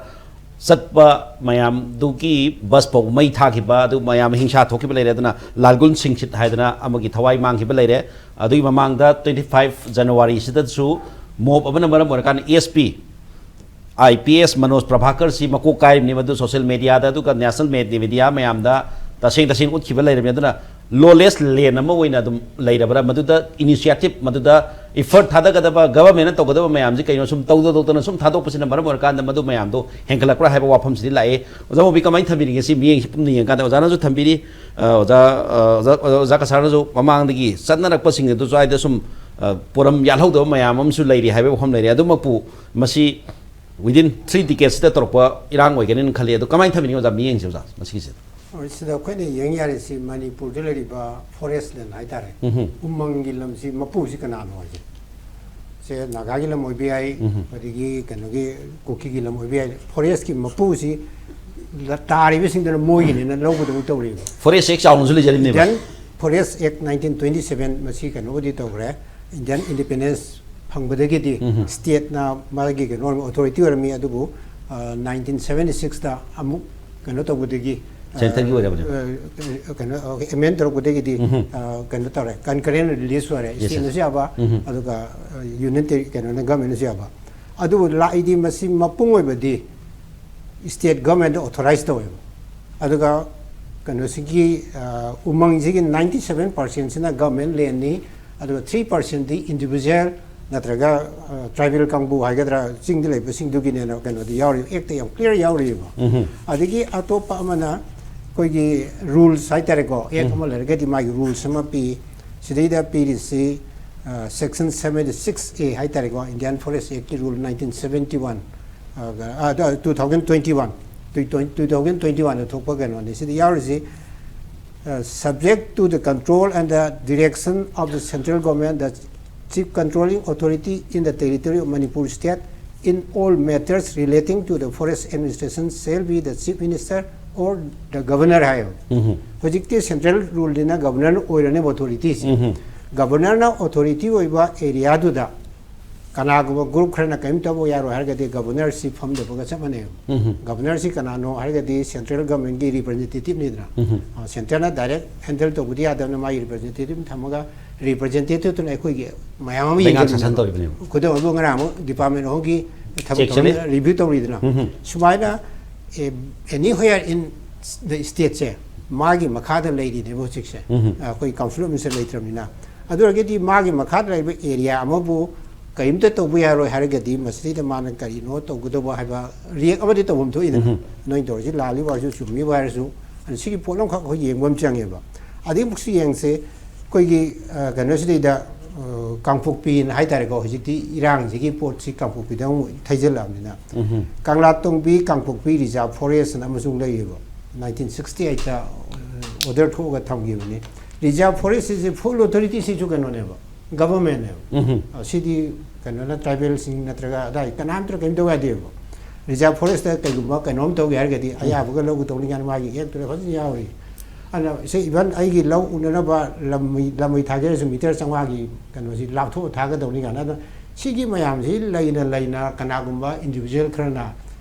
ꯆꯠꯄ ꯃꯌꯥꯝꯗꯨꯒꯤ ꯕꯁ ꯐꯥꯎ ꯃꯩ ꯊꯥꯈꯤꯕ, ꯑꯗꯨ ꯃꯌꯥꯝ ꯍꯤꯡꯁꯥ ꯊꯣꯛꯈꯤꯕ ꯂꯩꯔꯦ꯫ ꯑꯗꯨꯅ ꯂꯥꯜꯒꯨꯟ ꯁꯤꯡꯁꯤꯠ ꯍꯥꯏꯗꯅ ꯑꯃꯒꯤ ꯊꯋꯥꯏ ꯃꯥꯡꯈꯤꯕ ꯂꯩꯔꯦ꯫ ꯑꯗꯨꯒꯤ ꯃꯃꯥꯡꯗ twenty five Januaryꯁꯤꯗꯁꯨ ꯃꯣꯞ ꯑꯃꯅ ꯃꯔꯝ ꯑꯣꯏꯔꯀꯥꯟꯗ S P I P S Manoj ꯄ꯭ꯔꯚꯥꯀꯔꯁꯤ ꯃꯀꯣꯛ ꯀꯥꯏꯔꯤꯕꯅꯤ꯫ ꯃꯗꯨ ꯁꯣꯁꯤꯌꯦꯜ ꯃꯦꯗꯤꯌꯥꯗ, ꯑꯗꯨꯒ ꯅꯦꯁꯅꯦꯜ ꯃꯦ-, ꯃꯦꯗꯤꯌꯥ ꯃꯌꯥꯝꯗ ꯇꯁꯦꯡ ꯇꯁꯦꯡ ꯎꯠꯈꯤꯕ ꯂꯩꯔꯕꯅꯤ꯫ ꯑꯗꯨꯅ ꯂꯣꯂꯦꯁ ꯂꯦꯟ ꯑꯃ ꯑꯣꯏꯅ ꯑꯗꯨꯝ ꯂꯩꯔꯕ꯭ꯔꯥ? ꯃꯗꯨꯗ ꯏꯅꯤꯁꯤꯌꯦꯇꯤꯚ, ꯃꯗꯨꯗ ꯏꯐꯔꯠ ꯊꯥꯗꯒꯗꯕ ꯒꯚꯔꯟꯃꯦꯟꯠꯅ ꯇꯧꯒꯗꯕ ꯃꯌꯥꯝꯁꯤ ꯀꯩꯅꯣ ꯁꯨꯝ ꯇꯧꯗ ꯇꯧꯗꯅ ꯁꯨꯝ ꯊꯥꯗꯣꯛꯄꯁꯤꯅ ꯃꯔꯝ ꯑꯣꯏꯔꯀꯥꯟꯗ ꯃꯗꯨ ꯃꯌꯥꯝꯗꯣ ꯍꯦꯟꯒꯠꯂꯛꯄ꯭ꯔꯥ ꯍꯥꯏꯕ ꯋꯥꯐꯝꯁꯤꯗꯤ ꯂꯥꯛꯑꯦ꯫ ꯑꯣꯖꯥ ꯃꯣꯕꯤ, ꯀꯃꯥꯏꯅ ꯊꯝꯕꯤꯅꯤꯡꯉꯦ? ꯁꯤ ꯃꯤꯠꯌꯦꯡꯁꯤ ꯄꯨꯝꯅ ꯌꯦꯡꯉꯀꯥꯟꯗ ꯑꯣꯖꯥꯅꯁꯨ ꯊꯝꯕꯤꯔꯤ, ꯑ, ꯑꯣꯖꯥ, ꯑ, ꯑꯣꯖꯥ, ꯑꯣꯖꯥ ꯀꯁꯥꯔꯅꯁꯨ ꯃꯃꯥꯡꯗꯒꯤ ꯆꯠꯅꯔꯛꯄꯁꯤꯡ ꯑꯗꯨ ꯁ꯭ꯋꯥꯏꯗ ꯁꯨꯝ, ꯑ, ꯄꯣꯔꯝ ꯌꯥꯜꯍꯧꯗꯕ ꯃꯌꯥꯝ ꯑꯃꯁꯨ ꯂꯩꯔꯤ ꯍꯥꯏꯕ ꯋꯥꯐꯝ ꯂꯩꯔꯦ꯫ ꯑꯗꯨꯃꯛꯄꯨ ꯃꯁꯤ within three decadeꯁꯤꯗ ꯇꯧꯔꯛꯄ ꯏꯔꯥꯡ ꯑꯣꯏꯒꯅꯤꯅ ꯈꯜꯂꯤ꯫ ꯑꯗꯣ ꯀꯃꯥꯏꯅ ꯊꯝꯕꯤꯅꯤꯡꯉꯤ ꯑꯣꯖꯥ, ꯃꯤꯠꯌꯦꯡꯁꯦ ꯑꯣꯖꯥ ꯃꯁꯤꯒꯤꯁꯦ? ꯍꯣꯏ, ꯁꯤꯗ ꯑꯩꯈꯣꯏꯅ ꯌꯦꯡ ꯌꯥꯔꯤꯁꯤ ꯃꯅꯤꯄꯨꯔꯗ ꯂꯩꯔꯤꯕ ꯐꯣꯔꯦꯁ ꯂꯦꯟ ꯍꯥꯏꯇꯥꯔꯦ, ꯎꯝꯍꯨꯝ꯫ ꯎꯃꯪꯒꯤ ꯂꯝꯁꯤ ꯃꯄꯨꯁꯤ ꯀꯅꯥꯅꯣ ꯍꯥꯏꯁꯦ꯫ ꯁꯦ ꯅꯥꯒꯥꯒꯤ ꯂꯝ ꯑꯣꯏꯕ ꯌꯥꯏ, ꯎꯝꯍꯨꯝ꯫ ꯑꯗꯒꯤ ꯀꯩꯅꯣꯒꯤ ꯀꯨꯀꯤꯒꯤ ꯂꯝ ꯑꯣꯏꯕ ꯌꯥꯏ꯫ ꯐꯣꯔꯦꯁꯀꯤ ꯃꯄꯨꯁꯤ ꯂ-, ꯇꯥꯔꯤꯕꯁꯤꯡꯗꯨꯅ ꯃꯣꯏꯒꯤꯅꯦꯅ ꯂꯧꯒꯗꯧ ꯇꯧꯔꯤꯕ꯫ ꯐꯣꯔꯦꯁ ꯑꯦꯛ ꯆꯥꯎꯅꯁꯨ ꯂꯩꯖꯔꯤꯕꯅꯦꯕ꯫ Then Forest Act nineteen twenty seven ꯃꯁꯤ ꯀꯩꯅꯣꯕꯨꯗꯤ ꯇꯧꯈ꯭ꯔꯦ, ꯏꯟꯗꯤꯌꯥꯟ ꯏꯟꯗꯤꯄꯦꯟꯗꯦꯟꯁ ꯐꯪꯕꯗꯒꯤꯗꯤ ꯎꯝꯍꯨꯝ꯫ ꯁ꯭ꯇꯦꯠꯅ ꯃꯥꯒꯤ ꯀꯩꯅꯣ ꯑꯣꯏꯔꯝꯃꯤ, ꯑꯣꯊꯣꯔꯤꯇꯤ ꯑꯣꯏꯔꯝꯃꯤ꯫ ꯑꯗꯨꯕꯨ, ꯑ, nineteen seventy sixꯇ ꯑꯃꯨꯛ ꯀꯩꯅꯣ ꯇꯧꯕꯗꯒꯤ, ꯑ, ꯁꯦꯟꯇꯔꯒꯤ ꯑꯣꯏꯔꯕꯅꯦꯕ꯫ ꯑ, ꯑ, ꯀꯩꯅꯣ, ꯑ, ꯑꯦꯃꯦꯟ ꯇꯧꯔꯛꯄꯗꯒꯤꯗꯤ, ꯎꯝꯍꯨꯝ꯫ ꯑ, ꯀꯩꯅꯣ ꯇꯧꯔꯦ, ꯀꯟꯀꯔꯦꯟ ꯔꯤꯂꯤꯁ ꯑꯣꯏꯔꯦ, ꯌꯦꯁ, ꯌꯦꯁ꯫ ꯁ꯭ꯇꯦꯠꯅꯁꯨ ꯌꯥꯕ, ꯎꯝꯍꯨꯝ꯫ ꯑꯗꯨꯒ, ꯑ, ꯌꯨꯅꯤꯌꯟ ꯇꯦꯔꯤ-, ꯀꯩꯅꯣꯅ, ꯒꯚꯔꯟꯃꯦꯟꯠꯅꯁꯨ ꯌꯥꯕ꯫ ꯑꯗꯨꯕꯨ ꯂꯥꯛꯏꯗꯤ ꯃꯁꯤ ꯃꯄꯨꯡ ꯑꯣꯏꯕꯗꯤ ꯁ꯭ꯇꯦꯠ ꯒꯚꯔꯟꯃꯦꯟꯠꯅ ꯑꯣꯊꯣꯔꯥꯏꯖ ꯇꯧꯋꯦꯕ꯫ ꯑꯗꯨꯒ ꯀꯩꯅꯣꯁꯤꯒꯤ, ꯑ, ꯎꯃꯪꯁꯤꯒꯤ ninety seven percentꯁꯤꯅ ꯒꯚꯔꯟꯃꯦꯟꯠ ꯂꯦꯟꯅꯤ, ꯑꯗꯨꯒ three percentꯗꯤ ꯏꯟꯗꯤꯚꯤꯖꯨꯋꯦꯜ ꯅꯠꯇ꯭ꯔꯒ, ꯑ, ꯇ꯭ꯔꯥꯏꯕꯦꯜ ꯀꯥꯡꯕꯨ ꯍꯥꯏꯒꯗ꯭ꯔꯥ, ꯆꯤꯡꯗ ꯂꯩꯕꯁꯤꯡꯗꯨꯒꯤꯅꯦꯅ ꯀꯩꯅꯣꯗꯤ ꯌꯥꯎꯔꯤ, ꯑꯦꯛꯇ ꯌꯥꯝ ꯀ꯭ꯂꯤꯌꯥꯔ ꯌꯥꯎꯔꯤꯕ꯫ ꯎꯝꯍꯨꯝ꯫ ꯑꯗꯒꯤ ꯑꯇꯣꯞꯄ ꯑꯃꯅ ꯑꯩꯈꯣꯏꯒꯤ ꯔꯨꯜꯁ ꯍꯥꯏꯇꯥꯔꯦꯀꯣ, ꯑꯦꯛ ꯎꯝ꯫ ꯑꯃ ꯂꯩꯔꯒꯗꯤ ꯃꯥꯒꯤ ꯔꯨꯜꯁ ꯑꯃ ꯄꯤ꯫ ꯁꯤꯗꯩꯗ ꯄꯤꯔꯤꯁꯤ, ꯑ, section seventy six A ꯍꯥꯏꯇꯥꯔꯦꯀꯣ, Indian Forest Actꯀꯤ rule nineteen seventy one꯫ Two thousand twenty one, two thousand twenty ꯋꯥꯟꯗ ꯊꯣꯛꯄ ꯀꯩꯅꯣꯅꯤ꯫ ꯁꯤꯗ ꯌꯥꯎꯔꯤꯁꯤ, "Subject to the control and the direction of the central government, the chief controlling authority in the territory of Manipur state in all matters relating to the forest administration shall be the chief minister or the governor" ꯍꯥꯏꯌꯦꯕ꯫ ꯎꯝ꯫ ꯍꯧꯖꯤꯛꯇꯤ central ꯔꯨꯜꯅꯤꯅ governor ꯑꯣꯏꯔꯅꯦꯕ ꯑꯣꯊꯣꯔꯤꯇꯤꯁꯦ꯫ ꯎꯝ꯫ ꯒꯕꯔꯅꯔꯅ authority ꯑꯣꯏꯕ ꯑꯦꯔꯤꯌꯥꯗꯨꯗ ꯀꯅꯥꯒꯨꯝꯕ group ꯈꯔꯅ ꯀꯔꯤꯝ ꯇꯧꯕ ꯌꯥꯔꯣꯏ ꯍꯥꯏꯔꯒꯗꯤ ꯒꯕꯔꯅꯔꯁꯤ ꯐꯝꯗꯕꯒ ꯆꯞ ꯃꯥꯟꯅꯩꯕ꯫ ꯎꯝ꯫ ꯒꯕꯔꯅꯔꯁꯤ ꯀꯅꯥꯅꯣ ꯍꯥꯏꯔꯒꯗꯤ ꯁꯦꯟꯇ꯭ꯔꯦꯜ ꯒꯕꯔꯟꯃꯦꯟꯒꯤ ꯔꯤꯄ꯭ꯔꯖꯦꯟꯇꯦꯇꯤꯞꯅꯤꯗꯅ꯫ ꯎꯝ꯫ ꯑ, ꯁꯦꯟꯇ꯭ꯔꯅ ꯗꯥꯏꯔꯦꯛ ꯍꯦꯟꯗꯜ ꯇꯧꯕꯗꯤ ꯌꯥꯗꯕꯅꯤꯅ ꯃꯥꯒꯤ ꯔꯤꯄ꯭ꯔꯖꯦꯟꯇꯦꯇꯤꯞ ꯊꯝꯃꯒ ꯔꯤꯄ꯭ꯔꯖꯦꯟꯇꯦꯇꯤꯞꯇꯨꯅ ꯑꯩꯈꯣꯏꯒꯤ ꯃꯌꯥꯝ ꯑꯃ ꯂꯩꯉꯥꯛ ꯌꯦꯡꯁꯤꯟꯕꯤꯅꯕ꯫ ꯁꯥꯁꯟ ꯇꯧꯔꯤꯕꯅꯦꯕ꯫ ꯈꯨꯗꯝ ꯑꯣꯏꯅ ꯉꯔꯥꯡ ꯑꯃꯨꯛ ꯗꯤꯄꯥꯔꯠꯃꯦꯟ ꯑꯍꯨꯝꯒꯤ ꯊꯕꯛ ꯆꯦꯛ ꯇꯧꯔꯒ ꯆꯠꯂꯤ꯫ ꯔꯤꯚ꯭ꯌꯨ ꯇꯧꯔꯤꯗꯅ꯫ ꯎꯝ꯫ ꯁꯨꯃꯥꯏꯅ, ꯑꯦ, anywhere in the stateꯁꯦ ꯃꯥꯒꯤ ꯃꯈꯥꯗ ꯂꯩꯔꯤꯅꯦꯕ ꯍꯧꯖꯤꯛꯁꯦ꯫ ꯎꯝ꯫ ꯑꯩꯈꯣꯏ ꯀꯥꯎꯟꯁꯤꯜ ꯑꯣꯐ ꯃꯤꯅꯤꯁꯇꯔ ꯂꯩꯇ꯭ꯔꯕꯅꯤꯅ꯫ ꯑꯗꯨ ꯑꯣꯏꯔꯒꯗꯤ ꯃꯥꯒꯤ ꯃꯈꯥꯗ ꯂꯩꯕ ꯑꯦꯔꯤꯌꯥ ꯑꯃꯕꯨ ꯀꯔꯤꯝꯇ ꯇꯧꯕ ꯌꯥꯔꯣꯏ ꯍꯥꯏꯔꯒꯗꯤ ꯃꯁꯤꯗꯩꯗ ꯃꯥꯅ ꯀꯔꯤꯅꯣ ꯇꯧꯒꯗꯧꯕ ꯍꯥꯏꯕ ꯔꯤꯌꯦꯛ ꯑꯃꯗꯤ ꯇꯧꯐꯝ ꯊꯣꯛꯏꯗꯅ꯫ ꯎꯝ꯫ ꯅꯣꯏꯅ ꯇꯧꯔꯤꯁꯤ ꯂꯥꯜꯂꯤꯕ ꯍꯥꯏꯔꯁꯨ, ꯆꯨꯝꯃꯤꯕ ꯍꯥꯏꯔꯁꯨ, ꯑꯗꯨ ꯁꯤꯒꯤ ꯄꯣꯠ ꯑꯃꯈꯛ ꯑꯩꯈꯣꯏ ꯌꯦꯡꯕ ꯑꯃ ꯆꯪꯉꯦꯕ꯫ ꯑꯗꯩ ꯑꯃꯨꯛꯁꯨ ꯌꯦꯡꯁꯦ, ꯑꯩꯈꯣꯏꯒꯤ, ꯑ, ꯀꯩꯅꯣꯁꯤꯗꯩꯗ, ꯑ, ꯀꯥꯡꯄꯣꯛꯄꯤꯅ ꯍꯥꯏꯇꯥꯔꯦꯀꯣ, ꯍꯧꯖꯤꯛꯇꯤ ꯏꯔꯥꯡꯁꯤꯒꯤ ꯄꯣꯠꯁꯤ ꯀꯥꯡꯄꯣꯛꯄꯤꯗ ꯑꯃꯨꯛ ꯊꯩꯖꯤꯜꯂꯛꯑꯕꯅꯤꯅ꯫ ꯎꯝ꯫ ꯀꯪꯂꯥꯇꯣꯡꯕꯤ ꯀꯥꯡꯄꯣꯛꯄꯤ ꯔꯤꯖꯥꯔꯚ ꯐꯣꯔꯦꯁ꯭ꯠ ꯑꯅ ꯑꯃꯁꯨ ꯂꯩꯌꯦꯕ, ꯅꯥꯏꯟꯇꯤꯟ ꯁꯤꯛꯁꯇꯤ ꯑꯩꯠꯇ ꯑꯣꯔꯗꯔ ꯊꯣꯛꯑꯒ ꯊꯝꯈꯤꯕꯅꯤ꯫ ꯔꯤꯖꯥꯔꯚ ꯐꯣꯔꯦꯁ꯭ꯠꯁꯤꯁꯨ ꯐꯨꯜ ꯑꯣꯊꯣꯔꯤꯇꯤꯁꯤꯁꯨ ꯀꯩꯅꯣꯅꯦꯕ, ꯒꯚꯔꯟꯃꯦꯟꯅꯦꯕ꯫ ꯎꯝ꯫ ꯑ, ꯁꯤꯗꯤ ꯀꯩꯅꯣꯅ, ꯇ꯭ꯔꯥꯏꯕꯦꯜꯁꯤꯡ ꯅꯠꯇ꯭ꯔꯒ ꯑꯗꯥꯏ ꯀꯅꯥꯝꯇꯅ ꯀꯩꯝ ꯇꯧ ꯌꯥꯗꯦꯕ꯫ ꯔꯤꯖꯥꯔꯚ ꯐꯣꯔꯦꯁ꯭ꯠꯇ ꯀꯩꯒꯨꯝꯕ ꯀꯩꯅꯣꯝ ꯇꯧꯒꯦ ꯍꯥꯏꯔꯒꯗꯤ ꯎꯝ꯫ ꯑꯌꯥꯕꯒ ꯂꯧꯒ ꯇꯧꯅꯤ ꯀꯥꯏꯅ ꯃꯥꯒꯤ ꯑꯦꯛꯇꯨꯗ ꯐꯖꯅ ꯌꯥꯎꯔꯤ꯫ ꯑꯗꯨꯅ ꯁꯤ even ꯑꯩꯒꯤ ꯂꯧ ꯎꯅꯅꯕ ꯂꯝꯃꯩ, ꯂꯝꯃꯩ ꯊꯥꯒꯦ ꯍꯥꯏꯔꯁꯨ ꯃꯤꯇꯔ ꯆꯥꯝꯃꯉꯥꯒꯤ ꯀꯩꯅꯣꯁꯤ ꯂꯥꯞꯊꯣꯛꯑ ꯊꯥꯒꯗꯧꯅꯤ ꯀꯥꯏꯅ꯫ ꯑꯗꯣ ꯁꯤꯒꯤ ꯃꯌꯥꯝꯁꯤ ꯂꯩꯅ ꯂꯩꯅ ꯀꯅꯥꯒꯨꯝꯕ ꯏꯟꯗꯤꯚꯤꯖꯨꯋꯦꯜ ꯈꯔꯅ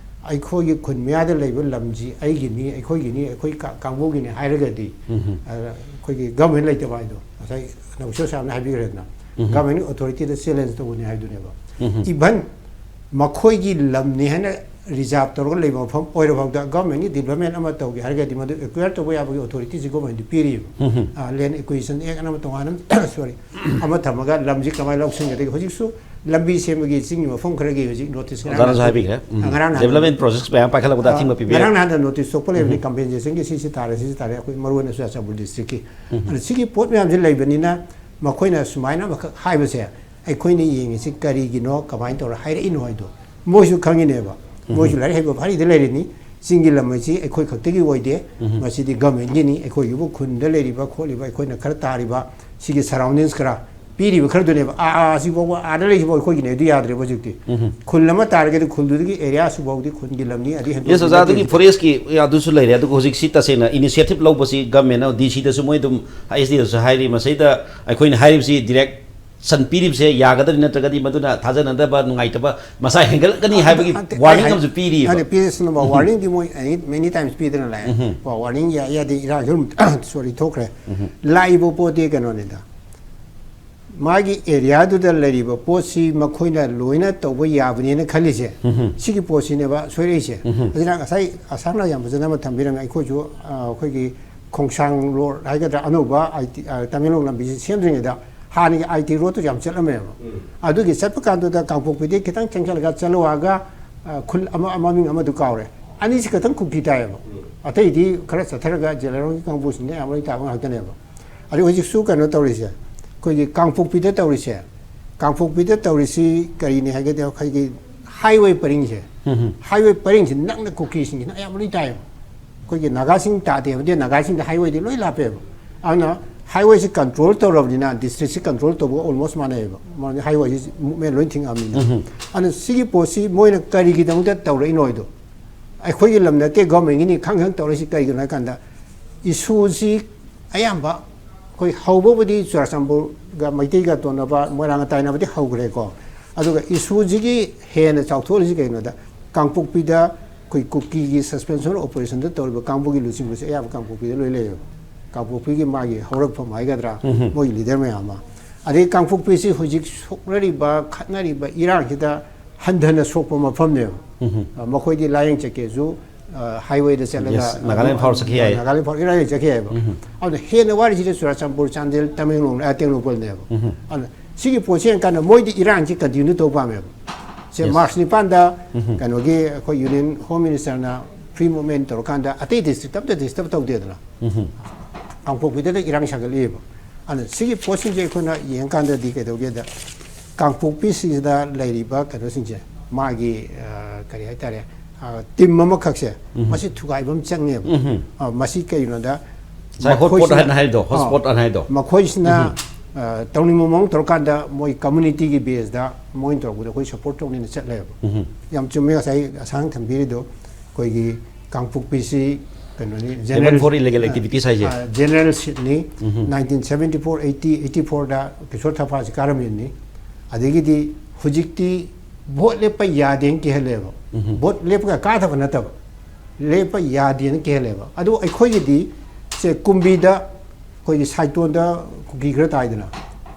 ꯑꯩꯈꯣꯏꯒꯤ ꯈꯨꯟ ꯃꯌꯥꯗ ꯂꯩꯕ ꯂꯝꯁꯤ ꯑꯩꯒꯤꯅꯤ, ꯑꯩꯈꯣꯏꯒꯤꯅꯤ, ꯑꯩꯈꯣꯏ ꯀꯥ-, ꯀꯥꯡꯕꯨꯒꯤꯅꯤ ꯍꯥꯏꯔꯒꯗꯤ, ꯎꯝ꯫ ꯑ, ꯑꯩꯈꯣꯏꯒꯤ ꯒꯚꯔꯟꯃꯦꯟ ꯂꯩꯇꯕ ꯍꯥꯏꯗꯣ ꯉꯁꯥꯏ ꯅꯧꯁꯦ ꯁꯥꯔꯅ ꯍꯥꯏꯕꯤꯈ꯭ꯔꯦꯗꯅ, ꯎꯝ꯫ ꯒꯚꯔꯟꯃꯦꯟ ꯑꯣꯊꯣꯔꯤꯇꯤꯗ ꯆꯦꯂꯦꯟꯖ ꯇꯧꯒꯅꯤ ꯍꯥꯏꯗꯨꯅꯦꯕ꯫ ꯎꯝ꯫ Even ꯃꯈꯣꯏꯒꯤ ꯂꯝꯅꯤ ꯍꯥꯏꯅ ꯔꯤꯖꯥꯔꯚ ꯇꯧꯔꯒ ꯂꯩꯕ ꯃꯐꯝ ꯑꯣꯏꯔꯐꯥꯎꯗ ꯒꯚꯔꯟꯃꯦꯟꯒꯤ ꯗꯤꯕ꯭ꯂꯞꯃꯦꯟ ꯑꯃ ꯇꯧꯒꯦ ꯍꯥꯏꯔꯒꯗꯤ ꯃꯗꯨ ꯑꯦꯀ꯭ꯋꯦꯌꯔ ꯇꯧꯕ ꯌꯥꯕꯒꯤ ꯑꯣꯊꯣꯔꯤꯇꯤꯁꯤ ꯒꯚꯔꯟꯃꯦꯟꯗ ꯄꯤꯔꯤꯕ꯫ ꯎꯝ꯫ ꯑ, ꯂꯦꯟ ꯑꯦꯀ꯭ꯋꯤꯖꯤꯁꯟ ꯑꯦꯛ ꯑꯃ ꯇꯣꯉꯥꯟꯅ, ꯁꯣꯔꯤ, ꯑꯃ ꯊꯝꯃꯒ ꯂꯝꯁꯤ ꯀꯃꯥꯏꯅ ꯂꯧꯁꯤꯟꯒꯗꯒꯦ? ꯍꯧꯖꯤꯛꯁꯨ ꯂꯝꯕꯤ ꯁꯦꯝꯕꯒꯤ ꯆꯤꯡꯒꯤ ꯃꯐꯝ ꯈꯔꯒꯤ ꯍꯧꯖꯤꯛ ꯅꯣꯇꯤꯁ ꯉꯔꯥꯡ ꯑꯣꯖꯥꯅꯁꯨ ꯅꯍꯥꯟ ꯍꯥꯏꯕꯤꯈ꯭ꯔꯦ꯫ ꯎꯝ꯫ ꯉꯔꯥꯡ ꯅꯍꯥꯟ ꯗꯤꯕ꯭ꯂꯞꯃꯦꯟ ꯄ꯭ꯔꯣꯖꯦꯛꯠ ꯃꯌꯥꯝ ꯄꯥꯏꯈꯠꯂꯛꯄꯗ ꯑ, ꯑꯊꯤꯡꯕ ꯄꯤꯕ ꯉꯔꯥꯡ ꯌꯥꯏ꯫ ꯅꯍꯥꯟꯗ ꯅꯣꯇꯤꯁ ꯊꯣꯛꯄ ꯂꯩꯕꯅꯤ, ꯎꯝ꯫ ꯀꯝꯄꯦꯟꯁꯦꯁꯟꯒꯤ ꯁꯤ ꯁꯤ ꯇꯥꯔꯦ, ꯁꯤ ꯁꯤ ꯇꯥꯔꯦ, ꯑꯩꯈꯣꯏ ꯃꯔꯨ ꯑꯣꯏꯅ ꯆꯨꯔꯥꯆꯥꯟꯄꯨꯔ ꯗꯤꯁꯇ꯭ꯔꯤꯛꯀꯤ꯫ ꯎꯝ꯫ ꯑꯗꯨ ꯁꯤꯒꯤ ꯄꯣꯠ ꯃꯌꯥꯝꯁꯤ ꯂꯩꯕꯅꯤꯅ ꯃꯈꯣꯏꯅ ꯁꯨꯃꯥꯏꯅ ꯑꯃꯈꯛ ꯍꯥꯏꯕꯁꯦ ꯑꯩꯈꯣꯏꯅ ꯌꯦꯡꯉꯤꯁꯤ ꯀꯔꯤꯒꯤꯅꯣ, ꯀꯃꯥꯏꯅ ꯇꯧꯔ ꯍꯥꯏꯔꯛꯏꯅꯣ ꯍꯥꯏꯗꯣ꯫ ꯃꯣꯏꯁꯨ ꯈꯪꯉꯤꯅꯦꯕ꯫ ꯃꯣꯏꯁꯨ ꯂꯥꯏꯔꯤꯛ ꯍꯩꯕ ꯚꯥꯔꯤꯗ ꯂꯩꯔꯤꯅꯤ꯫ ꯆꯤꯡꯒꯤ ꯂꯝ ꯍꯥꯏꯁꯤ ꯑꯩꯈꯣꯏ ꯈꯛꯇꯒꯤ ꯑꯣꯏꯗꯦ꯫ ꯃꯁꯤꯗꯤ ꯒꯃꯦꯟꯒꯤꯅꯤ꯫ ꯑꯩꯈꯣꯏꯒꯤꯕꯨ ꯈꯨꯟꯗ ꯂꯩꯔꯤꯕ ꯈꯣꯠꯂꯤꯕ, ꯑꯩꯈꯣꯏꯅ ꯈꯔ ꯇꯥꯔꯤꯕ ꯁꯤꯒꯤ ꯁꯔꯥꯎꯟꯗꯤꯡꯁ ꯈꯔ ꯄꯤꯔꯤꯕ ꯈꯔꯗꯨꯅꯦꯕ꯫ ꯑꯥ, ꯑꯥ, ꯑꯁꯤꯐꯥꯎꯕ ꯑꯥꯗ ꯂꯩꯁꯤꯐꯥꯎ ꯑꯩꯈꯣꯏꯒꯤꯅꯦ꯫ ꯑꯗꯨ ꯌꯥꯗ꯭ꯔꯦꯕ ꯍꯧꯖꯤꯛꯇꯤ꯫ ꯈꯨꯜ ꯑꯃ ꯇꯥꯔꯒꯗꯤ ꯈꯨꯜꯗꯨꯗꯒꯤ ꯑꯦꯔꯤꯌꯥ ꯑꯁꯨꯐꯥꯎꯗꯤ ꯈꯨꯟꯒꯤ ꯂꯝꯅꯤ꯫ ꯑꯗꯨ ꯍꯦꯟꯗꯣꯛꯅ ꯌꯦꯁ, ꯑꯣꯖꯥ, ꯑꯗꯨꯒꯤ ꯅꯠꯇꯦ꯫ ꯐꯣꯔꯦꯁꯀꯤ ꯑꯗꯨꯁꯨ ꯂꯩꯔꯦ꯫ ꯑꯗꯨꯒ ꯍꯧꯖꯤꯛꯁꯤ ꯇꯁꯦꯡꯅ ꯏꯅꯤꯁꯤꯌꯦꯇꯤꯚ ꯂꯧꯕꯁꯤ ꯒꯃꯦꯟꯅ, ꯗꯤ ꯁꯤꯗꯁꯨ ꯃꯣꯏ ꯑꯗꯨꯝ, ꯑꯦꯁ ꯗꯤꯗꯁꯨ ꯍꯥꯏꯔꯤ꯫ ꯃꯁꯤꯗ ꯑꯩꯈꯣꯏꯅ ꯍꯥꯏꯔꯤꯕꯁꯤ ꯗꯤꯔꯦꯛꯁꯟ ꯄꯤꯔꯤꯕꯁꯦ ꯌꯥꯒꯗꯕ ꯅꯠꯇ꯭ꯔꯒꯗꯤ ꯃꯗꯨꯅ ꯊꯥꯖꯅꯗꯕ, ꯅꯨꯡꯉꯥꯏꯇꯕ ꯃꯁꯥ ꯍꯦꯟꯒꯠꯂꯛꯀꯅꯤ ꯍꯥꯏꯕꯒꯤ ꯑꯟꯇꯦ, ꯑꯩ ꯋꯥꯔꯅꯤꯡ ꯍꯥꯏ-, ꯑꯃꯁꯨ ꯄꯤꯔꯤꯕ꯫ ꯑꯟꯇꯦ, ꯄꯤꯔꯤꯁꯅꯨꯕ, ꯋꯥꯔꯅꯤꯡꯗꯤ ꯃꯣꯏ ꯑꯦꯅꯤ, ꯃꯦꯅꯤ ꯇꯥꯏꯝꯁ ꯄꯤꯗꯅ ꯂꯥꯛꯑꯦ꯫ ꯀꯣ, ꯋꯥꯔꯅꯤꯡ ꯌꯥ-, ꯌꯥꯗꯦ, ꯏꯔꯥꯡꯁꯨ ꯑꯗꯨꯝ, ꯁꯣꯔꯤ, ꯊꯣꯛꯈ꯭ꯔꯦ꯫ ꯂꯥꯛꯏꯕ ꯄꯣꯠꯇꯤ ꯀꯩꯅꯣꯅꯤꯗ꯫ ꯃꯥꯒꯤ ꯑꯦꯔꯤꯌꯥꯗꯨꯗ ꯂꯩꯔꯤꯕ ꯄꯣꯠꯁꯤ ꯃꯈꯣꯏꯅ ꯂꯣꯏꯅ ꯇꯧꯕ ꯌꯥꯕꯅꯦꯅ ꯈꯜꯂꯤꯁꯦ, ꯁꯤꯒꯤ ꯄꯣꯠꯁꯤꯅꯦꯕ ꯁꯣꯏꯔꯛꯏꯁꯦ꯫ ꯑꯗꯨꯅ ꯉꯁꯥꯏ ꯑꯁꯥꯝꯅ ꯌꯥꯝ ꯐꯖꯅ ꯑꯃ ꯊꯝꯕꯤꯔꯝꯃꯦ꯫ ꯑꯩꯈꯣꯏꯁꯨ, ꯑ, ꯑꯩꯈꯣꯏꯒꯤ ꯈꯣꯡꯁꯥꯡ ꯔꯣꯗ ꯍꯥꯏꯒꯗ꯭ꯔꯥ, ꯑꯅꯧꯕ ꯑꯥꯏ ꯇꯤ, ꯑ, ꯇꯃꯦꯡꯂꯣꯡ ꯂꯝꯕꯤꯁꯤ ꯁꯦꯝꯗ꯭ꯔꯤꯉꯩꯗ ꯍꯥꯟꯅꯒꯤ ꯑꯥꯏ ꯇꯤ ꯔꯣꯗꯇꯨ ꯌꯥꯝ ꯆꯠꯂꯝꯃꯦꯕ꯫ ꯑꯗꯨꯒꯤ ꯆꯠꯄ ꯀꯥꯟꯗꯨꯗ ꯀꯥꯡꯄꯣꯛꯄꯤꯗꯒꯤ ꯈꯤꯇꯪ ꯆꯪꯁꯤꯜꯂꯒ ꯆꯠꯂꯨꯔꯒ, ꯑ, ꯈꯨꯜ ꯑꯃ, ꯃꯃꯤꯡ ꯑꯃꯗꯨ ꯀꯥꯎꯔꯦ, ꯑꯅꯤꯁꯤ ꯈꯛꯇꯪ ꯀꯨꯀꯤ ꯇꯥꯏꯌꯦꯕ꯫ ꯑꯇꯩꯗꯤ ꯈꯔ ꯆꯠꯊꯔꯒ ꯖꯦꯂꯔꯣꯡꯒꯤ ꯀꯥꯡꯕꯨꯁꯤꯡꯗ ꯑꯌꯥꯝꯕ ꯂꯣꯏ ꯇꯥꯕ ꯉꯥꯛꯇꯅꯦꯕ꯫ ꯑꯗꯨ ꯍꯧꯖꯤꯛꯁꯨ ꯀꯩꯅꯣ ꯇꯧꯔꯤꯁꯦ, ꯑꯩꯈꯣꯏꯒꯤ ꯀꯥꯡꯄꯣꯛꯄꯤꯗ ꯇꯧꯔꯤꯁꯦ, ꯀꯥꯡꯄꯣꯛꯄꯤꯗ ꯇꯧꯔꯤꯁꯤ ꯀꯔꯤꯅꯤ ꯍꯥꯏꯒꯗꯤ ꯑꯩꯈꯣꯏꯒꯤ ꯍꯥꯏꯋꯦ ꯄꯔꯤꯡꯁꯦ, ꯍꯥꯏꯋꯦ ꯄꯔꯤꯡꯁꯦ ꯅꯛꯅ ꯀꯨꯀꯤꯁꯤꯡꯁꯤꯅ ꯑꯌꯥꯝꯕ ꯂꯣꯏ ꯇꯥꯏꯌꯦꯕ꯫ ꯑꯩꯈꯣꯏꯒꯤ ꯅꯥꯒꯥꯁꯤꯡ ꯇꯥꯗꯦ ꯍꯥꯏꯕꯗꯤ ꯅꯥꯒꯥꯁꯤꯡꯗ ꯍꯥꯏꯋꯦꯗꯤ ꯂꯣꯏ ꯂꯥꯞꯄꯦꯕ꯫ ꯑꯗꯨꯅ ꯍꯥꯏꯋꯦꯁꯤ ꯀꯟꯇ꯭ꯔꯣꯜ ꯇꯧꯔꯕꯅꯤꯅ ꯗꯤꯁꯇ꯭ꯔꯤꯛꯁꯤ ꯀꯟꯇ꯭ꯔꯣꯜ ꯇꯧꯕꯒ ꯑꯣꯜꯃꯣꯁ ꯃꯥꯟꯅꯩꯌꯦꯕ, ꯃꯔꯝꯗꯤ ꯍꯥꯏꯋꯦꯁꯤ ꯃꯨꯞꯃꯦꯟ ꯂꯣꯏ ꯊꯤꯡꯉꯛꯑꯕꯅꯤꯅ꯫ ꯑꯗꯨꯅ ꯁꯤꯒꯤ ꯄꯣꯠꯁꯤ ꯃꯣꯏꯅ ꯀꯔꯤꯒꯤꯗꯃꯛꯇ ꯇꯧꯔꯛꯏꯅꯣ ꯍꯥꯏꯗꯣ, ꯑꯩꯈꯣꯏꯒꯤ ꯂꯝ ꯅꯠꯇꯦ, ꯒꯣꯔꯃꯦꯟꯒꯤꯅꯤ ꯈꯪ ꯈꯪ ꯇꯧꯔꯛꯏꯁꯤ ꯀꯔꯤꯒꯤꯅꯣ ꯍꯥꯏ ꯀꯥꯟꯗ, ꯏꯁꯨꯁꯤ ꯑꯌꯥꯝꯕ ꯑꯩꯈꯣꯏ ꯍꯧꯕꯕꯨꯗꯤ ꯆꯨꯔꯥꯆꯥꯟꯄꯨꯔꯒ ꯃꯩꯇꯩꯒ ꯇꯣꯟꯅꯕ, ꯃꯣꯏꯔꯥꯡꯒ ꯇꯥꯏꯅꯕꯗꯤ ꯍꯧꯈ꯭ꯔꯦꯀꯣ꯫ ꯑꯗꯨꯒ ꯏꯁꯨꯁꯤꯒꯤ ꯍꯦꯟꯅ ꯆꯥꯎꯊꯣꯛꯍꯜꯂꯤꯁꯤ ꯀꯩꯒꯤꯅꯣꯗ, ꯀꯥꯡꯄꯣꯛꯄꯤꯗ ꯑꯩꯈꯣꯏ ꯀꯨꯀꯤꯒꯤ ꯁꯁꯄꯦꯟꯁꯟ ꯑꯣꯄꯔꯦꯁꯟꯗ ꯇꯧꯔꯤꯕ ꯀꯥꯡꯕꯨꯒꯤ ꯂꯨꯆꯤꯡꯕꯁꯦ ꯑꯌꯥꯝꯕ ꯀꯥꯡꯄꯣꯛꯄꯤꯗ ꯂꯣꯏ ꯂꯩꯌꯦꯕ꯫ ꯀꯥꯡꯄꯣꯛꯄꯤꯒꯤ ꯃꯥꯒꯤ ꯍꯧꯔꯛꯐꯝ ꯍꯥꯏꯒꯗ꯭ꯔꯥ, ꯃꯣꯏꯒꯤ ꯂꯤꯗꯔ ꯃꯌꯥꯝ ꯑꯃ꯫ ꯑꯗꯩ ꯀꯥꯡꯄꯣꯛꯄꯤꯁꯤ ꯍꯧꯖꯤꯛ ꯁꯣꯛꯅꯔꯤꯕ, ꯈꯠꯅꯔꯤꯕ ꯏꯔꯥꯡꯁꯤꯗ ꯍꯟꯊꯅ ꯁꯣꯛꯄ ꯃꯐꯝꯅꯦꯕ꯫ ꯑ, ꯃꯈꯣꯏꯗꯤ ꯂꯥꯏꯌꯦꯡ ꯆꯠꯀꯦꯁꯨ, ꯑ, ꯍꯥꯏꯋꯦꯗ ꯆꯠꯂꯒ ꯌꯦꯁ, ꯅꯥꯒꯥꯂꯦꯟ ꯐꯥꯎ ꯆꯠꯈꯤ ꯌꯥꯏ꯫ ꯅꯥꯒꯥꯂꯦꯟ ꯐꯥꯎ ꯏꯔꯥꯏ ꯂꯥꯏ ꯆꯠꯈꯤ ꯌꯥꯏꯕ꯫ ꯑꯗꯨꯅ ꯍꯦꯟꯅ ꯋꯥꯔꯤꯁꯤꯗꯤ ꯆꯨꯔꯥꯆꯥꯟꯄꯨꯔ, ꯆꯥꯟꯗꯦꯜ, ꯇꯃꯦꯡꯂꯣꯡ, ꯑ, ꯇꯦꯡꯅꯧꯄꯜꯅꯦꯕ꯫ ꯑꯗꯨꯅ ꯁꯤꯒꯤ ꯄꯣꯠꯁꯦ ꯌꯦꯡꯀꯥꯟꯗ ꯃꯣꯏꯗꯤ ꯏꯔꯥꯡꯁꯤ ꯀꯟꯇꯤꯅ꯭ꯌꯨ ꯇꯧꯕ ꯄꯥꯝꯃꯦꯕ꯫ ꯁꯦ, ꯌꯦꯁ꯫ ꯃꯥꯔꯆ ꯅꯤꯄꯥꯟꯗ ꯀꯩꯅꯣꯒꯤ ꯑꯩꯈꯣꯏ ꯌꯨꯅꯤꯌꯟ ꯍꯣꯝ ꯃꯤꯅꯤꯁꯇꯔꯅ ꯐ꯭ꯔꯤ ꯃꯨꯚꯃꯦꯟ ꯇꯧꯔꯀꯥꯟꯗ ꯑꯇꯩ ꯗꯤꯁꯇ꯭ꯔꯤꯛꯇ ꯑꯝꯇ ꯗꯤꯁꯇꯔꯕ ꯇꯧꯗꯦꯗꯅ꯫ ꯀꯥꯡꯄꯣꯛꯄꯤꯗ ꯏꯔꯥꯡ ꯁꯥꯒꯠꯂꯤꯑꯕ꯫ ꯑꯗꯨꯅ ꯁꯤꯒꯤ ꯄꯣꯠꯁꯤꯡꯁꯦ ꯑꯩꯈꯣꯏꯅ ꯌꯦꯡꯀꯥꯟꯗꯗꯤ ꯀꯩꯗꯧꯒꯦꯗ, ꯀꯥꯡꯄꯣꯛꯄꯤꯁꯤꯗ ꯂꯩꯔꯤꯕ ꯀꯩꯅꯣꯁꯤꯡꯁꯦ, ꯃꯥꯒꯤ ꯑ, ꯀꯔꯤ ꯍꯥꯏꯇꯥꯔꯦ, ꯇꯤꯝ ꯑꯃꯈꯛꯁꯦ, ꯃꯁꯤ ꯊꯨꯒꯥꯏꯕ ꯑꯃ ꯆꯪꯉꯦꯕ꯫ ꯑ, ꯃꯁꯤ ꯀꯩꯒꯤꯅꯣꯗ ꯉꯁꯥꯏ ꯍꯣꯠꯁꯄꯣꯠ ꯃꯈꯣꯏꯁꯤꯅ- ꯍꯥꯏꯅ ꯍꯥꯏꯗꯣ, ꯑ, ꯍꯣꯠꯁꯄꯣꯠ ꯑꯅ ꯍꯥꯏꯗꯣ꯫ ꯃꯈꯣꯏꯁꯤꯅ ꯑ, ꯇꯧꯅꯤꯡꯕ ꯃꯑꯣꯡ ꯇꯧꯔꯀꯥꯟꯗ ꯃꯣꯏ ꯀꯝꯃꯨꯅꯤꯇꯤꯒꯤ ꯕꯦꯁꯇ ꯃꯣꯏꯅ ꯇꯧꯔꯛꯄꯗ ꯑꯩꯈꯣꯏ ꯁꯞꯄꯣꯔꯠ ꯇꯧꯅꯤꯅ ꯆꯠꯂꯦꯕ꯫ ꯌꯥꯝ ꯆꯨꯝꯃꯦ ꯉꯁꯥꯏ ꯑꯁꯥꯡ ꯊꯝꯕꯤꯔꯤꯗꯣ꯫ ꯑꯩꯈꯣꯏꯒꯤ ꯀꯥꯡꯄꯣꯛꯄꯤꯁꯤ ꯀꯩꯅꯣꯅꯤ, Haven for illegal activities ꯍꯥꯏꯁꯦ꯫ ꯖꯦꯅꯔꯦꯜ ꯁꯤꯠꯅꯤ꯫ Nineteen seventy four, eighty, eighty ꯐꯣꯔꯗ ꯀꯤꯁꯣꯔ ꯊꯄꯥꯁꯤ ꯀꯥꯔꯝꯃꯤꯕꯅꯤ꯫ ꯑꯗꯒꯤꯗꯤ ꯍꯧꯖꯤꯛꯇꯤ ꯚꯣꯠ ꯂꯦꯞꯄ ꯌꯥꯗꯦꯅ ꯀꯤꯍꯜꯂꯦꯕ꯫ ꯚꯣꯠ ꯂꯦꯞꯄꯒ ꯀꯥꯗꯕ ꯅꯠꯇꯕ, ꯂꯦꯞꯄ ꯌꯥꯗꯦꯅ ꯀꯤꯍꯜꯂꯦꯕ꯫ ꯑꯗꯨ ꯑꯩꯈꯣꯏꯒꯤꯗꯤ ꯁꯦ ꯀꯨꯝꯕꯤꯗ ꯑꯩꯈꯣꯏꯒꯤ ꯁꯥꯏꯇꯣꯟꯗ ꯀꯨꯀꯤ ꯈꯔ ꯇꯥꯏꯗꯅ,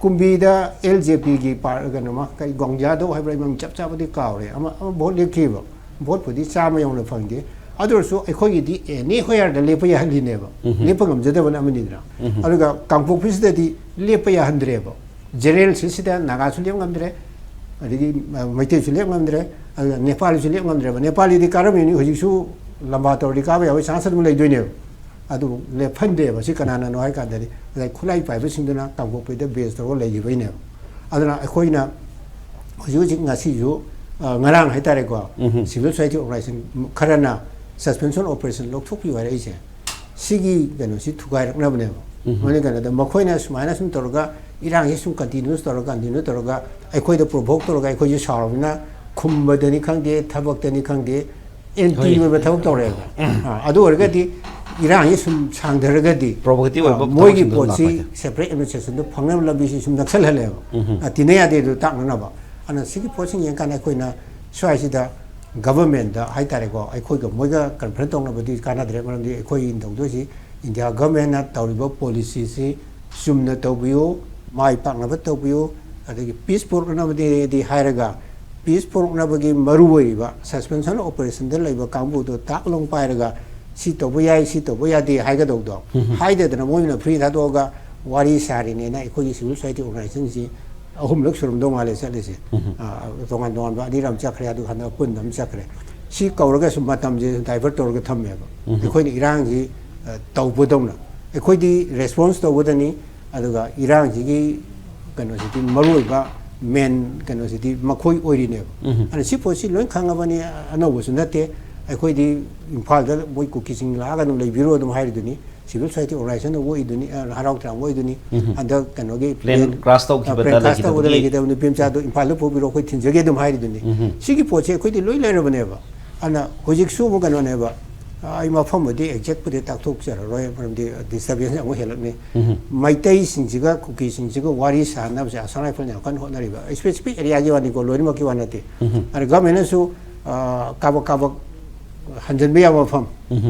ꯀꯨꯝꯕꯤꯗ ꯑꯦꯜ ꯖꯦ ꯄꯤꯒꯤ ꯄꯥꯔ-, ꯀꯩꯅꯣꯃ, ꯀꯔꯤ, ꯒꯣꯡꯖꯥꯗꯧ ꯍꯥꯏꯕ꯭ꯔꯥ, ꯃꯃꯤꯡ ꯆꯞ ꯆꯥꯕꯗꯤ ꯀꯥꯎꯔꯦ, ꯑꯃ, ꯑꯃ ꯚꯣꯠ ꯂꯦꯞꯈꯤꯕ꯫ ꯚꯣꯠꯄꯨꯗꯤ ꯆꯥꯝꯃ ꯌꯧꯅ ꯐꯪꯗꯦ꯫ ꯑꯗꯨ ꯑꯣꯏꯔꯁꯨ ꯑꯩꯈꯣꯏꯒꯤꯗꯤ ꯑꯦꯅꯤ ꯍꯣꯌꯥꯔꯗ ꯂꯦꯞꯄ ꯌꯥꯍꯜꯂꯤꯅꯦꯕ꯫ ꯂꯦꯞꯄ ꯉꯝꯖꯗꯕꯅ ꯑꯃꯅꯤꯗꯅ꯫ ꯑꯗꯨꯒ ꯀꯥꯡꯄꯣꯛꯄꯤꯁꯤꯗꯗꯤ ꯂꯦꯞꯄ ꯌꯥꯍꯟꯗ꯭ꯔꯦꯕ꯫ ꯖꯦꯅꯔꯦꯜ ꯁꯤꯠꯁꯤꯗ ꯅꯥꯒꯥꯁꯨ ꯂꯦꯞ ꯉꯝꯗ꯭ꯔꯦ, ꯑꯗꯒꯤ, ꯑ, ꯃꯩꯇꯩꯁꯨ ꯂꯦꯞ ꯉꯝꯗ꯭ꯔꯦ, ꯑꯗꯨꯒ ꯅꯦꯄꯥꯂꯤꯁꯨ ꯂꯦꯞ ꯉꯝꯗ꯭ꯔꯦꯕ꯫ ꯅꯦꯄꯥꯂꯤꯗꯤ ꯀꯥꯔꯝꯃꯤꯅꯤ, ꯍꯧꯖꯤꯛꯁꯨ ꯂꯝꯕꯥ ꯇꯧꯔꯗꯤ ꯀꯥꯕ ꯌꯥꯕꯒꯤ ꯆꯥꯟꯁ ꯑꯗꯨꯝ ꯂꯩꯗꯣꯏꯅꯦꯕ꯫ ꯑꯗꯨ ꯂꯦꯞꯍꯟꯗꯦꯕ꯫ ꯁꯤ ꯀꯅꯥꯅꯅꯣ ꯍꯥꯏ ꯀꯥꯟꯗꯗꯤ ꯉꯁꯥꯏ ꯈꯨꯠꯂꯥꯏ ꯄꯥꯏꯕꯁꯤꯡꯗꯨꯅ ꯀꯥꯡꯄꯣꯛꯄꯤꯗ ꯕꯦꯁ ꯇꯧꯔꯒ ꯂꯩꯈꯤꯕꯩꯅꯦꯕ꯫ ꯑꯗꯨꯅ ꯑꯩꯈꯣꯏꯅ ꯍꯧꯖꯤꯛ ꯍꯧꯖꯤꯛ ꯉꯁꯤꯁꯨ, ꯑ, ꯉꯔꯥꯡ ꯍꯥꯏꯇꯥꯔꯦꯀꯣ, ꯁꯤꯚꯤꯜ ꯁꯣꯁꯥꯏꯇꯤ ꯑꯣꯔꯒꯅꯥꯏꯖꯦꯁꯟ ꯈꯔꯅ ꯁꯁꯄꯦꯟꯁꯟ ꯑꯣꯄꯔꯦꯁꯟ ꯂꯧꯊꯣꯛꯄꯤꯌꯨ ꯍꯥꯏꯔꯛꯏꯁꯦ ꯁꯤꯒꯤ ꯀꯩꯅꯣꯁꯤ ꯊꯨꯒꯥꯏꯔꯛꯅꯕꯅꯦꯕ꯫ ꯃꯣꯏꯅ ꯀꯩꯅꯣꯗ ꯃꯈꯣꯏꯅ ꯁꯨꯃꯥꯏꯅ ꯁꯨꯝ ꯇꯧꯔꯒ, ꯏꯔꯥꯡꯁꯤ ꯁꯨꯝ ꯀꯟꯇꯤꯅ꯭ꯌꯨꯁ ꯇꯧꯔꯒ, ꯀꯟꯇꯤꯅ꯭ꯌꯨ ꯇꯧꯔꯒ ꯑꯩꯈꯣꯏꯗ ꯄ꯭ꯔꯣꯚꯣꯛ ꯇꯧꯔꯒ ꯑꯩꯈꯣꯏꯁꯦ ꯁꯥꯎꯔꯕꯅꯤꯅ ꯈꯨꯝꯕꯗꯅꯤ ꯈꯪꯗꯦ, ꯊꯕꯛꯇꯅꯤ ꯈꯪꯗꯦ, ꯑꯦꯟꯇꯤ ꯍꯣꯏ꯫ ꯑꯣꯏꯕ ꯊꯕꯛ ꯇꯧꯔꯦꯕ꯫ ꯑ, ꯑꯗꯨ ꯑꯣꯏꯔꯒꯗꯤ ꯏꯔꯥꯡꯁꯤ ꯁꯨꯝ ꯁꯥꯡꯊꯔꯒꯗꯤ, Provocative ꯑꯣꯏꯕ ꯑ, ꯃꯣꯏꯒꯤ ꯊꯕꯛꯁꯤꯡꯗꯣ ꯄꯣꯠꯁꯤ ꯂꯥꯛꯄ ꯍꯥꯏꯇꯥꯔꯦ꯫ ꯁꯦꯄꯔꯦꯠ ꯑꯦꯗꯃꯤꯅꯤꯁꯇ꯭ꯔꯦꯁꯟꯗꯣ ꯐꯪꯅꯕ ꯂꯝꯕꯤꯁꯤ ꯁꯨꯝ ꯅꯛꯁꯜꯍꯜꯂꯦꯕ꯫ ꯑ, ꯇꯤꯟꯅ ꯌꯥꯗꯦ ꯑꯗꯨ ꯇꯥꯛꯅꯅꯕ꯫ ꯑꯗꯨꯅ ꯁꯤꯒꯤ ꯄꯣꯠꯁꯤꯡ ꯌꯦꯡꯀꯥꯟꯗ ꯑꯩꯈꯣꯏꯅ ꯁ꯭ꯋꯥꯏꯁꯤꯗ ꯒꯚꯔꯟꯃꯦꯟꯗ ꯍꯥꯏꯇꯥꯔꯦꯀꯣ, ꯑꯩꯈꯣꯏꯒ ꯃꯣꯏꯒ ꯀꯟꯐ꯭ꯔꯟ ꯇꯧꯅꯕꯗꯤ ꯀꯥꯟꯅꯗ꯭ꯔꯦ꯫ ꯃꯔꯝꯗꯤ ꯑꯩꯈꯣꯏ ꯇꯧꯗꯣꯏꯁꯤ ꯏꯟꯗꯤꯌꯥ ꯒꯚꯔꯟꯃꯦꯟꯅ ꯇꯧꯔꯤꯕ ꯄꯣꯂꯤꯁꯤꯁꯤ ꯆꯨꯝꯅ ꯇꯧꯕꯤꯌꯨ, ꯃꯥꯏ ꯄꯥꯛꯅꯕ ꯇꯧꯕꯤꯌꯨ, ꯑꯗꯒꯤ ꯄꯤꯁ ꯄꯨꯔꯛꯅꯕꯅꯦꯗꯤ ꯍꯥꯏꯔꯒ ꯄꯤꯁ ꯄꯨꯔꯛꯅꯕꯒꯤ ꯃꯔꯨ ꯑꯣꯏꯔꯤꯕ ꯁꯁꯄꯦꯟꯁꯟ ꯑꯣꯄꯔꯦꯁꯟꯗ ꯂꯩꯕ ꯀꯥꯡꯕꯨꯗꯣ ꯇꯥꯛ ꯂꯥꯎ ꯄꯥꯏꯔꯒ ꯁꯤ ꯇꯧꯕ ꯌꯥꯏ, ꯁꯤ ꯇꯧꯕ ꯌꯥꯗꯦ ꯍꯥꯏꯒꯗꯧꯗꯣ ꯍꯥꯏꯗꯗꯅ ꯃꯣꯏꯅ ꯐ꯭ꯔꯤ ꯊꯥꯗꯣꯛꯑꯒ ꯋꯥꯔꯤ ꯁꯥꯔꯤꯅꯦꯅ ꯑꯩꯈꯣꯏꯒꯤ ꯁꯤꯚꯤꯜ ꯁꯣꯁꯥꯏꯇꯤ ꯑꯣꯔꯒꯅꯥꯏꯖꯦꯁꯟꯁꯤ ꯑꯍꯨꯝꯂꯛ ꯁꯨꯔꯝꯗꯧ ꯃꯥꯜꯂꯦ ꯆꯠꯂꯤꯁꯦ꯫ ꯑ, ꯇꯣꯉꯥꯟ ꯇꯣꯉꯥꯟꯕ ꯑꯅꯤꯔꯛ ꯑꯃ ꯆꯠꯈ꯭ꯔꯦ, ꯑꯗꯨ ꯍꯟꯗꯛ ꯑꯄꯨꯟꯕ ꯑꯃ ꯆꯠꯈ꯭ꯔꯦ꯫ ꯁꯤ ꯀꯧꯔꯒꯁꯨ ꯃꯇꯝꯁꯦ ꯗꯥꯏꯚꯔꯠ ꯇꯧꯔꯒ ꯊꯝꯃꯦꯕ꯫ ꯑꯩꯈꯣꯏꯅ ꯏꯔꯥꯡꯁꯤ, ꯑ, ꯇꯧꯕꯗꯧꯅ ꯑꯩꯈꯣꯏꯗꯤ ꯔꯦꯁꯄꯣꯟꯁ ꯇꯧꯒꯗꯅꯤ꯫ ꯑꯗꯨꯒ ꯏꯔꯥꯡꯁꯤꯒꯤ ꯀꯩꯅꯣꯁꯤꯗꯤ ꯃꯔꯨꯑꯣꯏꯕ ꯃꯦꯟ ꯀꯩꯅꯣꯁꯤꯗꯤ ꯃꯈꯣꯏ ꯑꯣꯏꯔꯤꯅꯦꯕ꯫ ꯑꯗꯨꯅ ꯁꯤ ꯄꯣꯠꯁꯤ ꯂꯣꯏ ꯈꯪꯉꯕꯅꯤ, ꯑꯅꯧꯕꯁꯨ ꯅꯠꯇꯦ꯫ ꯑꯩꯈꯣꯏꯗꯤ ꯏꯝꯐꯥꯜꯗ ꯃꯣꯏ ꯀꯨꯀꯤꯁꯤꯡ ꯂꯥꯛꯑꯒ ꯑꯗꯨꯝ ꯂꯩꯕꯤꯔꯣ ꯑꯗꯨꯝ ꯍꯥꯏꯔꯤꯗꯨꯅꯤ꯫ Civil society organization ꯑꯣꯏꯗꯨꯅꯤ, ꯑ, ꯍꯔꯥꯎ ꯇꯌꯥꯝꯕ ꯑꯣꯏꯗꯨꯅꯤ꯫ ꯍꯟꯗꯛ ꯀꯩꯅꯣꯒꯤ Plane crash ꯇꯧꯈꯤꯕꯗ plane crash ꯇꯧꯕꯗ ꯂꯩꯈꯤꯗꯕꯗꯨꯒꯤ ꯂꯩꯈꯤꯗꯕ ꯅꯨꯄꯤ ꯃꯆꯥꯗꯣ ꯏꯝꯐꯥꯜꯗ ꯄꯨꯕꯤꯔꯣ, ꯑꯩꯈꯣꯏ ꯊꯤꯟꯖꯒꯦ ꯑꯗꯨꯝ ꯍꯥꯏꯔꯤꯗꯨꯅꯤ꯫ ꯁꯤꯒꯤ ꯄꯣꯠꯁꯦ ꯑꯩꯈꯣꯏꯗꯤ ꯂꯣꯏ ꯂꯩꯔꯕꯅꯦꯕ꯫ ꯑꯗꯨꯅ ꯍꯧꯖꯤꯛꯁꯨ ꯑꯃꯨꯛ ꯀꯩꯅꯣꯅꯦꯕ, ꯑ, ꯑꯩ ꯃꯐꯝꯕꯨꯗꯤ exact ꯄꯨꯗꯤ ꯇꯥꯛꯊꯣꯛꯆꯔꯔꯣꯏ, ꯃꯔꯝꯗꯤ disturbance ꯑꯃꯨꯛ ꯍꯦꯜꯂꯛꯅꯤ꯫ ꯃꯩꯇꯩꯁꯤꯡꯁꯤꯒ ꯀꯨꯀꯤꯁꯤꯡꯁꯤꯒ ꯋꯥꯔꯤ ꯁꯥꯟꯅꯕꯁꯦ ꯑꯁꯥꯝ ꯔꯥꯏꯐꯜꯅ ꯌꯥꯝ ꯀꯟꯅ ꯍꯣꯠꯅꯔꯤꯕ, specific areaꯒꯤ ꯋꯥꯅꯤꯀꯣ, ꯂꯣꯏꯅꯃꯛꯀꯤ ꯋꯥ ꯅꯠꯇꯦ꯫ ꯑꯗ governmentꯅꯁꯨ, ꯑ, ꯀꯥꯕꯛ ꯀꯥꯕꯛ ꯍꯟꯖꯤꯟꯕ ꯌꯥꯕ ꯃꯐꯝ,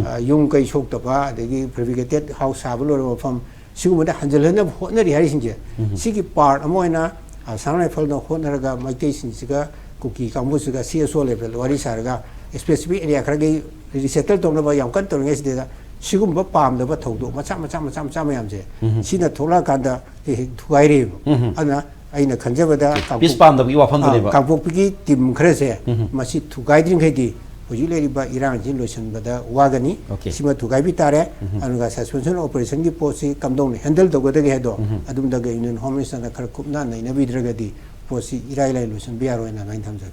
ꯑ, ꯌꯨꯝ ꯀꯩ ꯁꯣꯛꯇꯕ, ꯑꯗꯒꯤ fabricated house ꯁꯥꯕ ꯂꯣꯏꯔꯕ ꯃꯐꯝ, ꯁꯤꯒꯨꯝꯕꯗ ꯍꯟꯖꯤꯜꯍꯟꯅꯕ ꯍꯣꯠꯅꯔꯤ ꯍꯥꯏꯔꯤꯁꯤꯡꯁꯦ, ꯁꯤꯒꯤ part ꯑꯃ ꯑꯣꯏꯅ ꯑꯁꯥꯝ ꯔꯥꯏꯐꯜꯅ ꯍꯣꯠꯅꯔꯒ ꯃꯩꯇꯩꯁꯤꯡꯁꯤꯒ ꯀꯨꯀꯤ ꯀꯥꯡꯕꯨꯁꯤꯒ C S O levelꯗ ꯋꯥꯔꯤ ꯁꯥꯔꯒ specific area ꯈꯔꯒꯤ resettle ꯇꯧꯅꯕ ꯌꯥꯝ ꯀꯟꯅ ꯇꯧꯔꯤꯉꯩꯁꯤꯗ ꯁꯤꯒꯨꯝꯕ ꯄꯥꯝꯗꯕ ꯊꯧꯗꯣꯛ ꯃꯆꯥ ꯃꯆꯥ ꯃꯆꯥ ꯃꯆꯥ ꯃꯌꯥꯝꯁꯦ ꯁꯤꯅ ꯊꯣꯛꯂꯛꯑꯀꯥꯟꯗ ꯍꯦꯛ ꯍꯦꯛ ꯊꯨꯒꯥꯏꯔꯤꯕ꯫ ꯑꯗꯨꯅ ꯑꯩꯅ ꯈꯟꯖꯕꯗ ꯄꯤꯁ ꯀꯥꯡꯄꯣꯛ-, ꯄꯥꯝꯗꯕꯒꯤ ꯋꯥꯐꯝꯗꯨꯅꯦꯕ꯫ ꯑ, ꯀꯥꯡꯄꯣꯛꯄꯤꯒꯤ team ꯈꯔꯁꯦ ꯃꯁꯤ ꯊꯨꯒꯥꯏꯗ꯭ꯔꯤꯉꯩꯗꯤ ꯍꯧꯖꯤꯛ ꯂꯩꯔꯤꯕ ꯏꯔꯥꯡꯁꯤ ꯂꯣꯏꯁꯤꯟꯕꯗ ꯋꯥꯒꯅꯤ꯫ Okay. ꯁꯤꯃ ꯊꯨꯒꯥꯏꯕꯤ ꯇꯥꯔꯦ꯫ ꯑꯗꯨꯒ suspension operationꯒꯤ ꯄꯣꯠꯁꯤ ꯀꯝꯗꯧꯅ handle ꯇꯧꯒꯗꯒꯦ ꯍꯥꯏꯗꯣ ꯑꯗꯨꯝꯗꯒ Union Home Ministerꯅ ꯈꯔ ꯀꯨꯞꯅ ꯅꯩꯅꯕꯤꯗ꯭ꯔꯒꯗꯤ ꯄꯣꯠꯁꯤ ꯏꯔꯥꯏ ꯂꯥꯏ ꯂꯣꯏꯁꯤꯟꯕ ꯌꯥꯔꯣꯏꯅ ꯑꯗꯨꯃꯥꯏꯅ ꯊꯝꯖꯒꯦ꯫